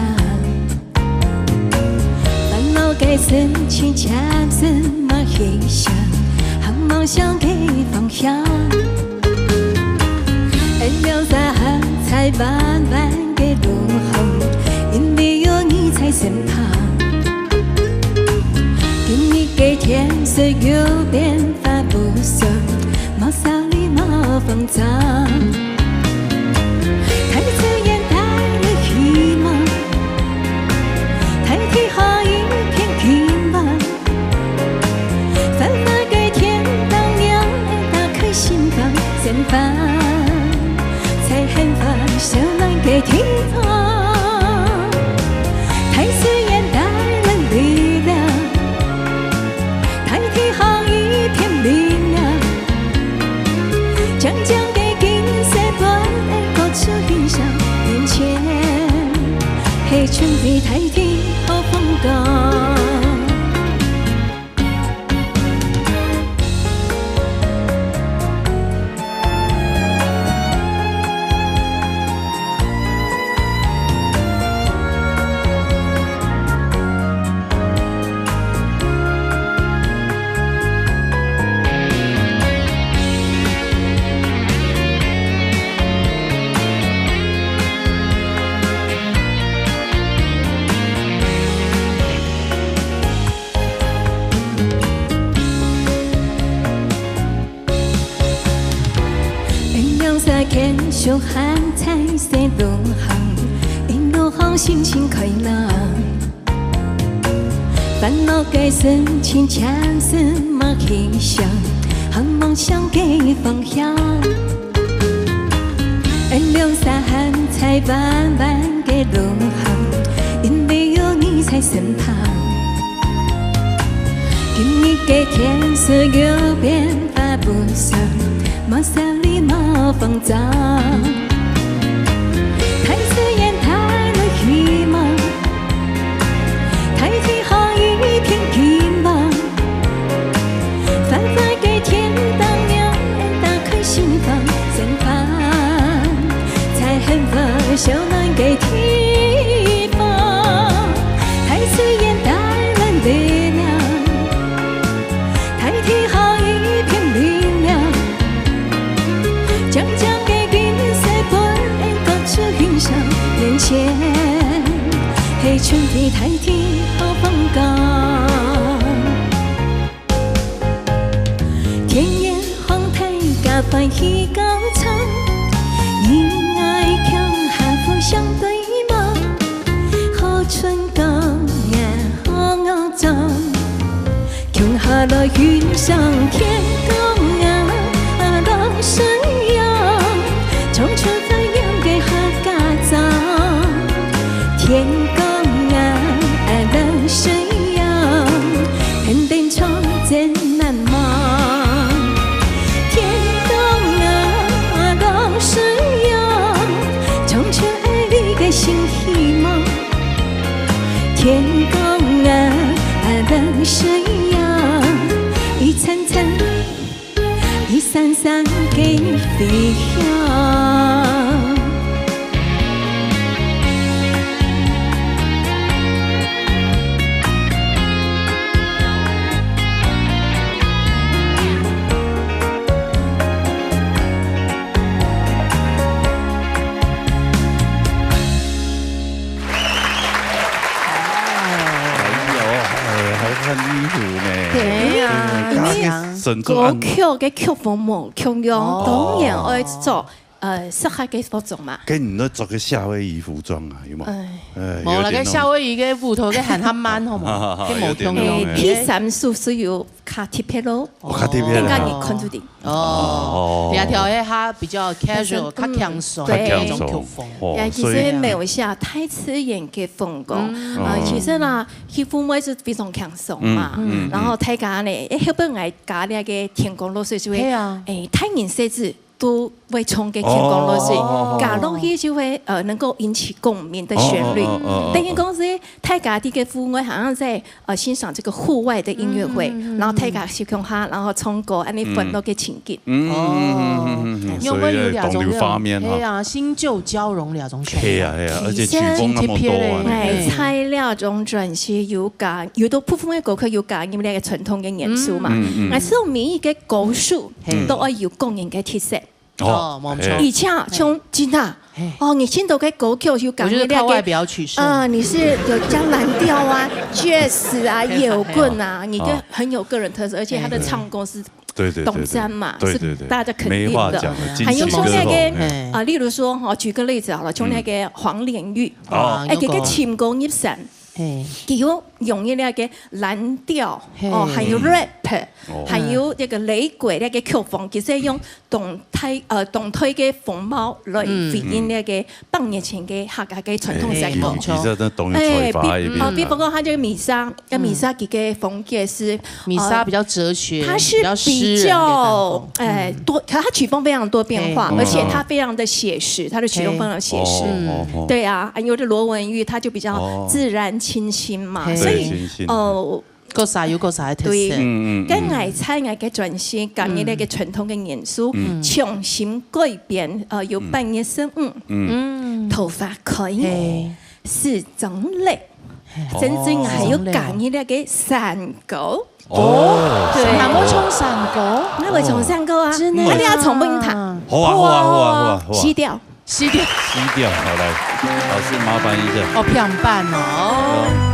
煩惱个事情暫時莫去想，向夢想个方向。恁樣才行在彎彎个路行，因為有你在身旁。今日个天色有變 化不爽，無愁慮無慌張。大自然帶來希望，大地好一片金黃。繁華个天堂，讓愛打開心房，散發綴幸福燒暖个地方。大自然帶來力量， 大地好一片明亮，靚靚个景色分𠊎各處欣賞。面前係春天大地好風光。恁樣才牽手行在細路行，一路好心情快樂。煩惱个事情暫時莫去想，向夢想个方向。俺兩儕行在彎彎个路項，因為有你在身旁。今日个天色有變化無常，無愁慮無慌張。大自然帶來希望，大地好一片金黃。 繁華个天當中，打開心房，散發在幸福燒暖个地方。大自然帶來力量，大地好一片明亮。將將个景色分俺各處欣賞，眼前係春天大地好風光。 天然風大家歡喜高唱，人愛共下互相對望，好春光啊，好樂章。共下來欣賞天光啊，落水啊，衝出發亮个客家庄。天光啊，落水啊， 天邊唱真難忘。天光啊，落水啊，唱出愛你个新希望。天光啊，落水啊，一層層，一閃閃个飛翔。 哎喲，哎，好看衣服呢。對呀，哎，因為歌曲，歌曲个曲風無共樣，哦。當然愛做，呃，適合个服裝嘛。該你都著个夏威夷服裝啊，有無？哎。哎，無啦，有點那種該夏威夷个舞頭个還較慢，好無？該無共樣。有點那種，哎。哎，第三首是有較特別咯。哦，較特別啦。應該你看出的。 哦，哦。這條係較比較casual，較輕鬆，嗯，對。較輕鬆，那種曲風。哦，呀，其實所以描寫大自然个風光，嗯。呃，哦。其實啦，氣氛會係非常輕鬆嘛。嗯，嗯，嗯。然後大家呢，誒，後背𠊎加這个天光落水就會，係啊。誒，大人細子都會唱个天光落水，哦。加落去就會，呃，能夠引起共鳴的旋律。哦，哦，哦，哦，哦。等於講係大家在个戶外好像在 呃，欣賞這個戶外的音樂會，嗯，嗯，嗯，然後大家去共下，然後唱歌，恁呢歡樂个情景。嗯，嗯，嗯，嗯，嗯，嗯，哦，所以會有這種，有畫面哈。係啊，新舊交融這種想法。係啊，係啊，而且曲風那麼多啊，其實，哎，對。在這張專輯有加，有个部分个歌曲有加入這个傳統个元素嘛。嗯，嗯，嗯。但是每一个歌手，嘿。都愛有個人个特色。 哦，哦，無錯。嘿。而且像真啊，嘿。哦，你聽到个歌曲有感覺，我覺得靠外表取勝。啊，你是有加藍調啊、jazz 啊、搖滾啊，你就很有個人特色，而且他的唱功是，對，對，對，對。當讚嘛，對，對，對。是大家肯定的。沒話講了，還有像那個，金曲歌后，嘿。啊，例如說，哈，舉個例子好了，像那個黃連煜，嗯。哦。哎，這個情歌入山，嘿。佢有用一個藍調，嘿。哦，還有rap，哦。還有這個雷鬼那個曲風，其實用 當代，呃，當代个風貌來回應那個百年前个客家个傳統生活。嗯，嗯。哎，其實那當有才華一片啊。哎，比，呃，比方講，他這個米莎，那米莎佢个風格是，米莎比較哲學，呃，他是比較詩人的感覺。比較，哎，嗯。多，可他曲風非常多變化，嘿。而且他非常的寫實，他的曲風非常寫實。嘿。哦，哦，哦。對啊，還有的羅文玉，他就比較自然清新嘛，哦。所以，嘿。自然清新。呃， 各儕有各儕个特色。對。嗯，嗯，嗯。該𠊎在𠊎个專輯，加入那個傳統个元素，嗯。重新改編，呃，有半月十五，嗯。桃花開，嘿。四種淚，嘿。甚至還有加入那個山歌。哦。對。還會唱山歌？𠊎會唱山歌啊。真的啊？啊，你要唱分佢聽。好啊，好啊，好啊，好啊，好啊。西調。 西調。西調，好，來，老師麻煩一下。哦，平板哦。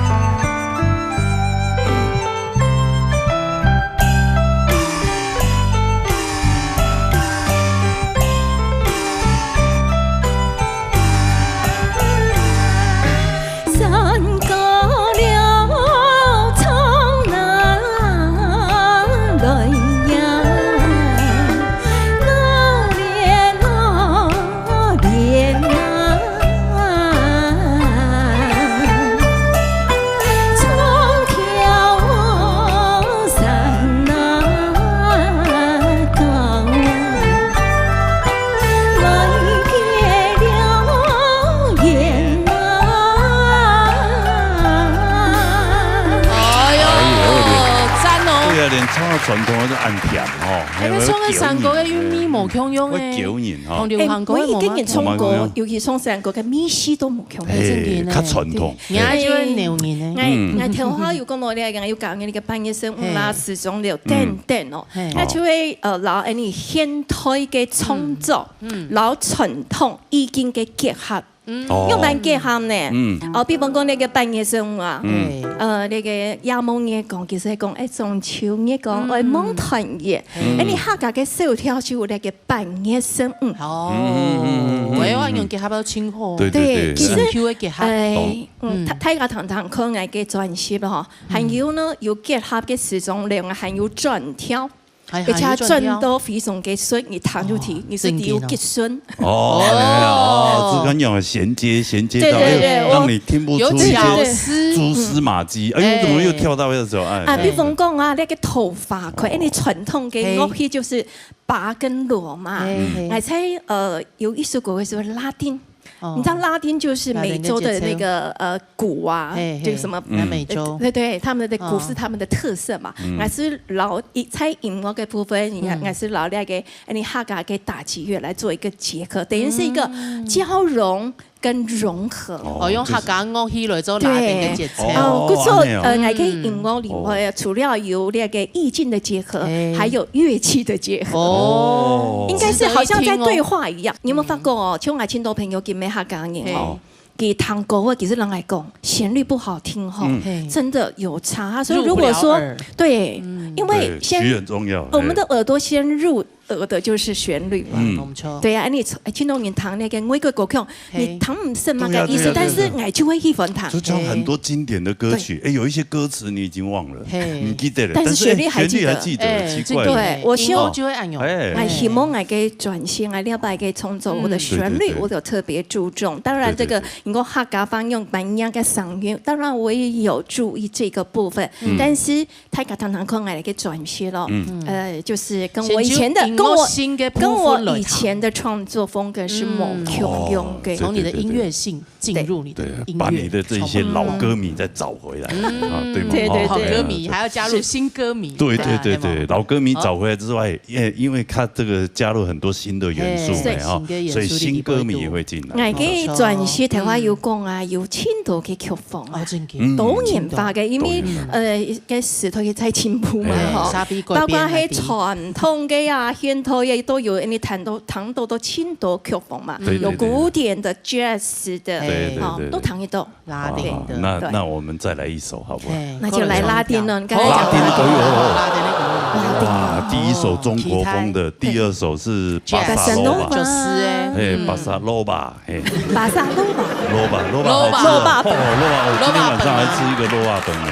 傳統个恁甜吼，哎，該唱个山歌个韻味無共樣欸，會噭人吼。同流行歌个無共樣。哎，每一個人唱歌，尤其唱山歌个味緒都無共樣。哎，真个呢，較傳統。對。人家就會扭人呢。哎，嗯。哎，頭下有講到這個，有講到那個半夜生物啦、嘿。時鐘樓等等哦，嘿。那就會，呃，然後，哎，你現代个創作，嗯。然後傳統已經个結合， 哦。用來結合呢。嗯。哦，比方講那個半夜生物啊，嗯。呃，那個夜幕月光，其實講，哎，中秋月光，嗯。哎，望團圓。嗯。哎，你客家个小調就有那個半夜生物。哦，嗯，嗯，嗯，嗯，嗯。哎，我用結合到清楚。對，對，對，對，其實，新舊个結合。哎，懂。嗯，大，大家常常看𠊎个專輯吼，還有呢，有結合个時鐘樓，還有轉調。 而且轉到非常个順，你彈出去，哦，你係有吉順。哦，哎呀，哦，這個有銜接，銜接到，對，對，對，哎，讓你聽不出一些有巧思。蛛絲馬跡。哎，哎。怎麼又跳到這首？哎，啊，哎。比方講啊，那個頭髮，可，哎，你傳統个樂器就是拔跟鑼嘛。嘿，嘿。而且，呃，有一首歌是拉丁。 哦。你知道拉丁就是美洲的那個，拉丁的節奏。呃，鼓啊，嘿，嘿，就是什麼，南美洲。呃，對，對，他們的鼓是他們的特色嘛。哦。嗯。還係摎一，在音樂的部分，你看，嗯。還係摎那個，哎，你客家个打擊樂來做一個結合，等於是一個交融跟融合。嗯。哦，用客家樂器來做拉丁的節奏。對。哦，故所，哦，恁樣哦。呃，𠊎个音樂裡面，嗯。除了有那個意境的結合，哎。還有樂器的結合。哦。應該是好像在對話一樣。 你有沒有發覺哦，像𠊎盡多朋友佢毋係客家人哦，嘿。佢聽歌啊，其實人來講，旋律不好聽吼，嗯。嘿。真的有差。所以如果說，入不了耳。對，嗯。因為先，對，曲很重要，我們的耳朵先入耳的就是旋律嘛。嗯。沒錯。對啊，你，哎，盡多人聽那個外國歌曲，嘿。你聽毋識麼个意思，對啊，對啊，對啊。但是𠊎就會喜歡聽。就像很多經典的歌曲，嘿。哎，有一些歌詞你已經忘了，嘿。你記得了，但是旋律還記得。但是旋律還記得，哎，奇怪。對，我希望音樂就會恁樣。哎。 哎，希望𠊎个專輯，𠊎這擺个創作，嗯。我的旋律，對，對，對。我有特別注重。當然，這個，對，對，對。你講客家話用慢音个聲韻，當然我也有注意這個部分。嗯。但是大家常常看𠊎个專輯咯，嗯。呃，就是跟我以前的，先就跟我，音樂性个部分來談。跟我以前的創作風格是無共樣个。嗯。哦，對，對，對，對。從你的音樂性 進入你的音樂，對，把你的這些老歌迷再找回來，嗯。啊，對嗎？對，對，對。哦，好歌迷，哎呀，還要加入新歌迷，對，對，對，對，對，對，對。老歌迷找回來之外，也因為他這個加入很多新的元素，嘿，哎，哈，新的元素所以新歌迷也會進來。哎，這專輯頭下有講啊，嗯。有盡多个曲風啊，哦，真个。嗯。多元化个，因為，多元化。呃，个時代也在進步嘛，哎，哈。社會改變啊，包括係傳統个啊，現代个都有，你聽到，聽到都盡多曲風嘛，對，對，對。有古典的、jazz 的，對，對，哦，對，對。都聽得到。 拉丁的。啊，那，對。那我們再來一首好不好？嘿，那就來拉丁了，你剛才講拉丁。拉丁的歌謠。拉丁的歌謠。拉丁。哇，第一首中國風的，哦，第二首是巴塞羅那。Jazz，就是欸。嘿，嗯。巴塞羅那，嘿。巴塞羅那。羅那，羅那好吃哦。羅那。哦，羅那，我今天晚上還吃一個羅那飯呢。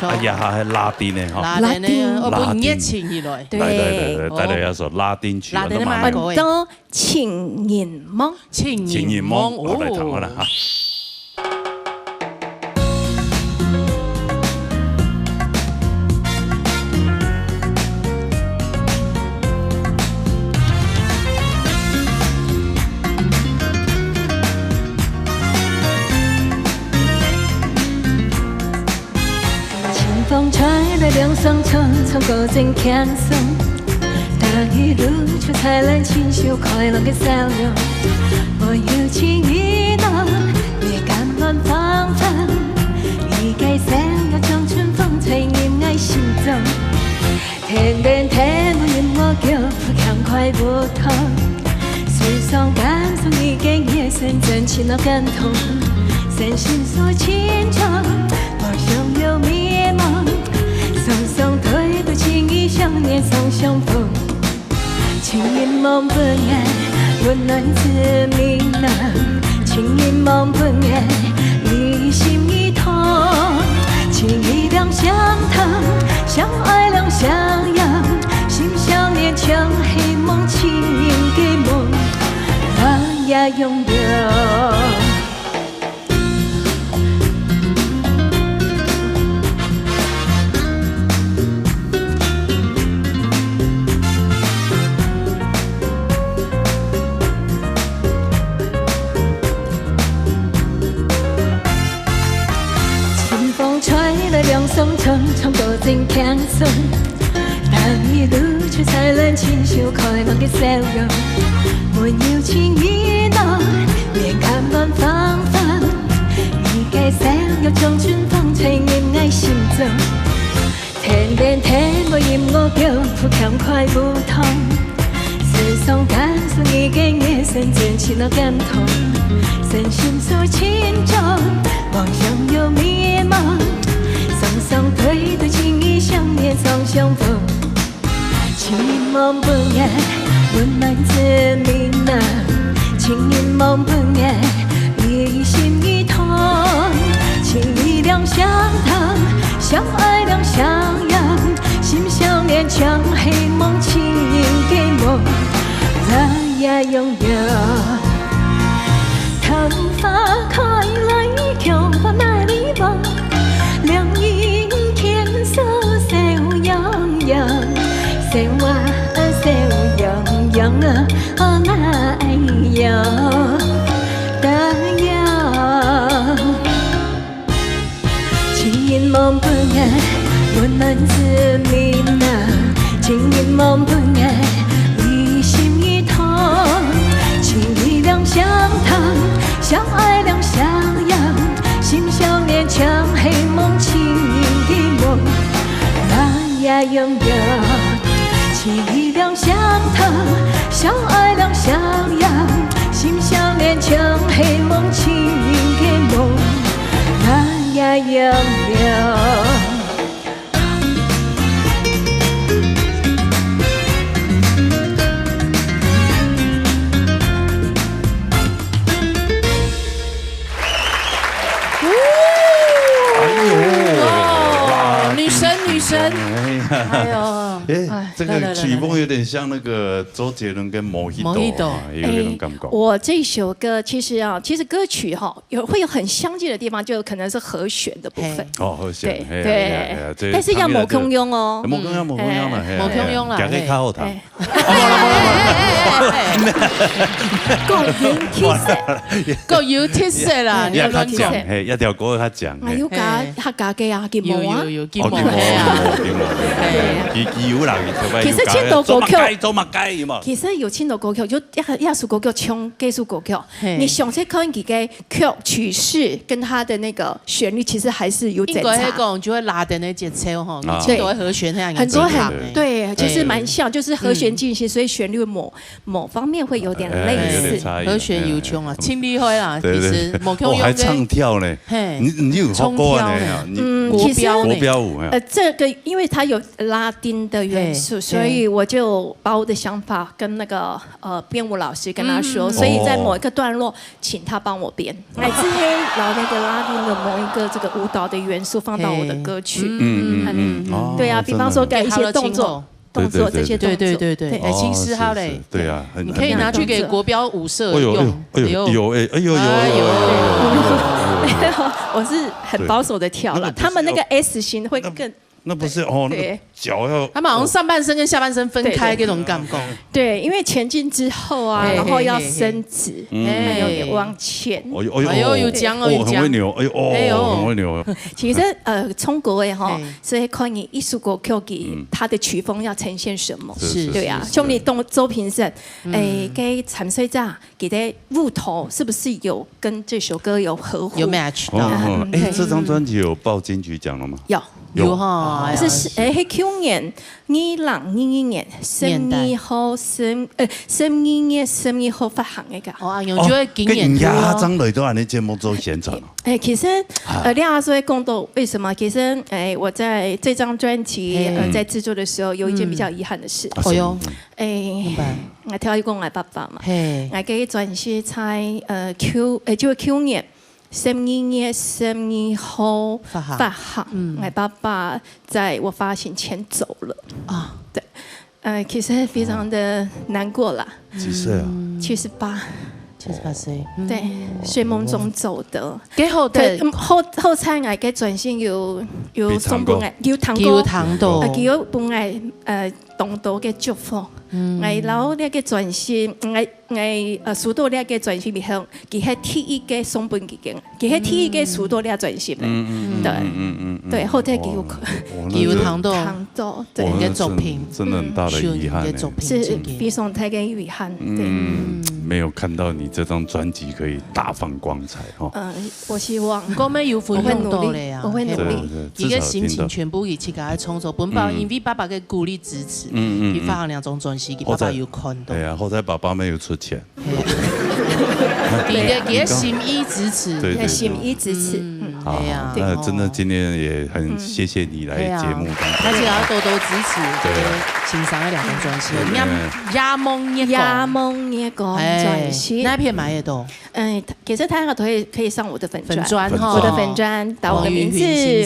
哦。哎呀，還拉丁的哈。拉丁的，拉丁。哦，分你熱情起來。對。來，來，來，來，帶來一首拉丁曲，拉丁的慢歌欸。很多 情人夢。情人夢，情人夢，哦，來聽看啦，哦。哈。 清風吹來涼爽爽，唱歌真輕鬆。逐日露出燦爛清秀開朗个笑容。我有情意濃，你甘願放放，你个笑容像春風吹入𠊎心中。天天聽你音樂腳步輕快舞動，時常感受你个眼神真情个感動。身心所輕重， 無想有迷茫，雙雙對對情意相連雙相逢。情人夢分𠊎溫暖致明亮，情人夢分𠊎你心已痛。情意兩相通，相愛兩相擁，心相連像係夢，情人个夢，我也擁有。 清風吹來涼爽爽，唱歌真輕鬆。逐燦爛清秀開朗个笑容，溫柔情意濃，面頰暖芬芬。你个笑容像春風吹入𠊎心中。天邊天外音樂腳步輕快舞動，世上感受你个眼神真情个感動。身心所輕重，夢想有迷茫，雙雙對對情意相連雙相逢。 情人夢本眼，溫暖之明啊，情人夢本眼，一心一痛，情意兩相通，相愛兩相養，心相連，像係夢，情人个夢，來呀永遠。桃花開來，桃花哪裡無？ 兩人牽手笑洋洋，笑啊笑洋洋啊，哦，來喲，噠喲。情人夢本眼，溫暖之明啊，情人夢本眼，一心一痛，情意兩相通，相愛兩相養。 心相連，像係夢，情人个夢，來呀永遠。情意兩相通，相愛兩相養。心相連，像係夢，情人个夢，來呀永遠。 哎呦，哦，女神，女神，哎呀，哎呦，哎，哎这个曲风有点像那个周杰伦跟 Mojito， Mojito 啊，有那种感觉。我这首歌其实啊，其实歌曲哈有会有很相近的地方，就可能是和弦的部分嘿。哦，和弦，对嘿对呀呀，这但是要他们无共样哦。无共样，无共样了，嘿，无共样啦嘿，嘿行个较好听。哎，好了好了好了，个人特色，个有特色啦，你要他乱讲。讲，嘿，要调歌他讲，哎，有加客家个啊，吉有毛啊有。有，吉哦，毛吉毛，啊，吉毛，哎吉吉有啦，特别其实有真多歌曲做么该做么该嘛。其实有真多歌曲，就一一首歌曲唱，几首歌曲，嘿你详细看佢个曲曲式跟它的那个旋律，其实还是有应该在差。讲就会拉的那节奏吼，啊你听到和弦那样很多很唱的对，就是蛮像，就是和弦嗯进行，所以旋律某某方面会有点哎类有点似。差异和弦有穷啊，哎真厉害啦，对对其实无共我还样个。唱跳呢，嘿你你有学过呢？唱跳呢你嗯，国其实标呢国标舞哎，呃，这个因为它有拉丁的元素，嘿所以我就把我的想法跟那个呃编舞老师跟他说，嗯所以在某一个段落，请他帮我编，乃至黑老那个拉丁的某一个这个舞蹈的元素放到我的歌曲。嗯嗯嗯，哦对啊，比方说改一些动作，动作这些动作，对对对对，哎，哦其实好嘞是是，对啊，很你可以拿去给国标舞社用。哎呦哎呦哎呦有哎哎呦呦哎呦呦呦呦呦，我是很保守的跳了，那个不是他们那个 S 型会更那不是哦，那个对脚要他们好像上半身跟下半身分开，对这种感觉。对，因为前进之后啊，嘿然后要嘿嘿伸直，嗯还有点往前。哎呦哎呦哎呦，有讲哦，哦，有讲。很会扭，哎呦哦，哎呦很会扭。其实呃，中国的哈嘿，所以看你艺术歌曲给他的曲风要呈现什么，是是对啊，是像你动周平生，哎，给陈水炸给的舞头是不是有跟这首歌有合乎？有 match 哦到。哦，哎，对这张专辑有报金曲奖了吗？有。有哈，是是，哎，迄去年二零二二年十二号，十呃十二月十二号发行个个。哦，啊，用就会经验跟人家多。张磊都安尼节目做现场哦。哎，其实呃，廖阿叔会讲到为什么？其实哎，我在这张专辑呃嘿在制作的时候，有一件比较遗憾的事。啊哦哟，哎，明白。我跳一个我爸爸嘛，嘿，我给转去在呃去呃就去年十二月十二号发行发行，嗯我爸爸在我发行前走了。啊，呃，其实非常的难过啦，几岁啊？七十八，七十八歲，對，睡夢中走的。幾好个，嗯，好好彩，𠊎个專線有有送分𠊎，有聽過，有聽到，啊，佢有分𠊎呃當多个祝福。𠊎摎這个專線，𠊎𠊎呃收到這个專線以後，佢係第一个送分佢个，佢係第一个收到這專線个。對，對，好彩佢有佢有聽到，聽到，對，你个作品，真的很大的遺憾，你个作品是非常大个遺憾。對，没有看到你这张专辑可以大放光彩哈。嗯，我希望。我们有分享到了呀，我会努力。一个心情全部一起给他冲走，本宝因为爸爸的鼓励支持，嗯嗯，发行两张专辑，给爸爸有看到。对啊，好彩爸爸没有出钱。给个给个心意支持，对对，心意支持。嗯，好，那真的今天也很谢谢你来节目当中，而且要多多支持，对，欣赏的两张专辑，《夜梦夜光》，《夜梦夜光》专辑，那片买得到。嗯，其实他那个可以可以上我的粉专，粉专哈，我的粉专打我的名字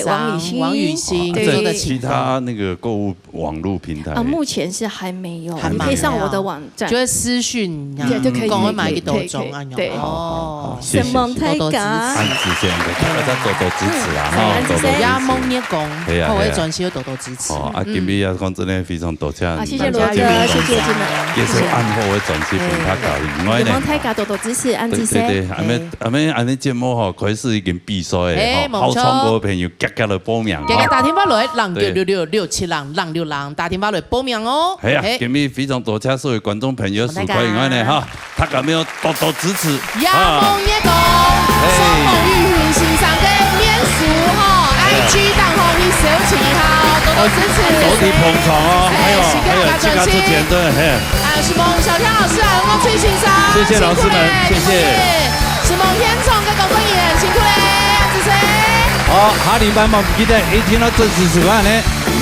王雨欣，王雨欣，在其他那个购物网络平台啊，目前是还没有，你可以上我的网站，就会私讯，对，就可以讲会买几多张啊，对，哦，谢谢，承蒙大家，按时间的，大家多多支持啊，哈，多多支持。夜梦夜光，对啊好，我的专辑要多多支持。哦，啊，今日也讲真的非常多谢，啊，谢谢罗哥，谢谢金门，也是暗后的专辑分大家，另外呢，承蒙大家多多支持，按时间。对对，阿妹阿妹阿妹节目吼，开始已经比赛诶，哎，好唱歌的朋友，加加来报名，加加打电话来，零九六六六七零零六零，打电话来报名哦。系啊，今日非常多谢所有观众朋友收看，另外呢哈，大家要多多支持。夜梦夜光，宋黄玉云先生的面书哈，IG当中去搜寻哈，多多支持。多多捧场哦，还有还有其他出钱的，嘿。啊，是梦小天老师啊，洪光翠先生，谢谢老师们，谢谢。是梦天总跟工作人员辛苦嘞，支持。好，下礼拜嘛，记得一定要准时收看呢。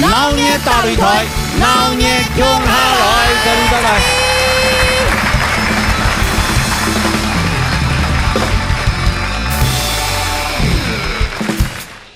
闹热大擂台，闹热共下来，各位拜拜。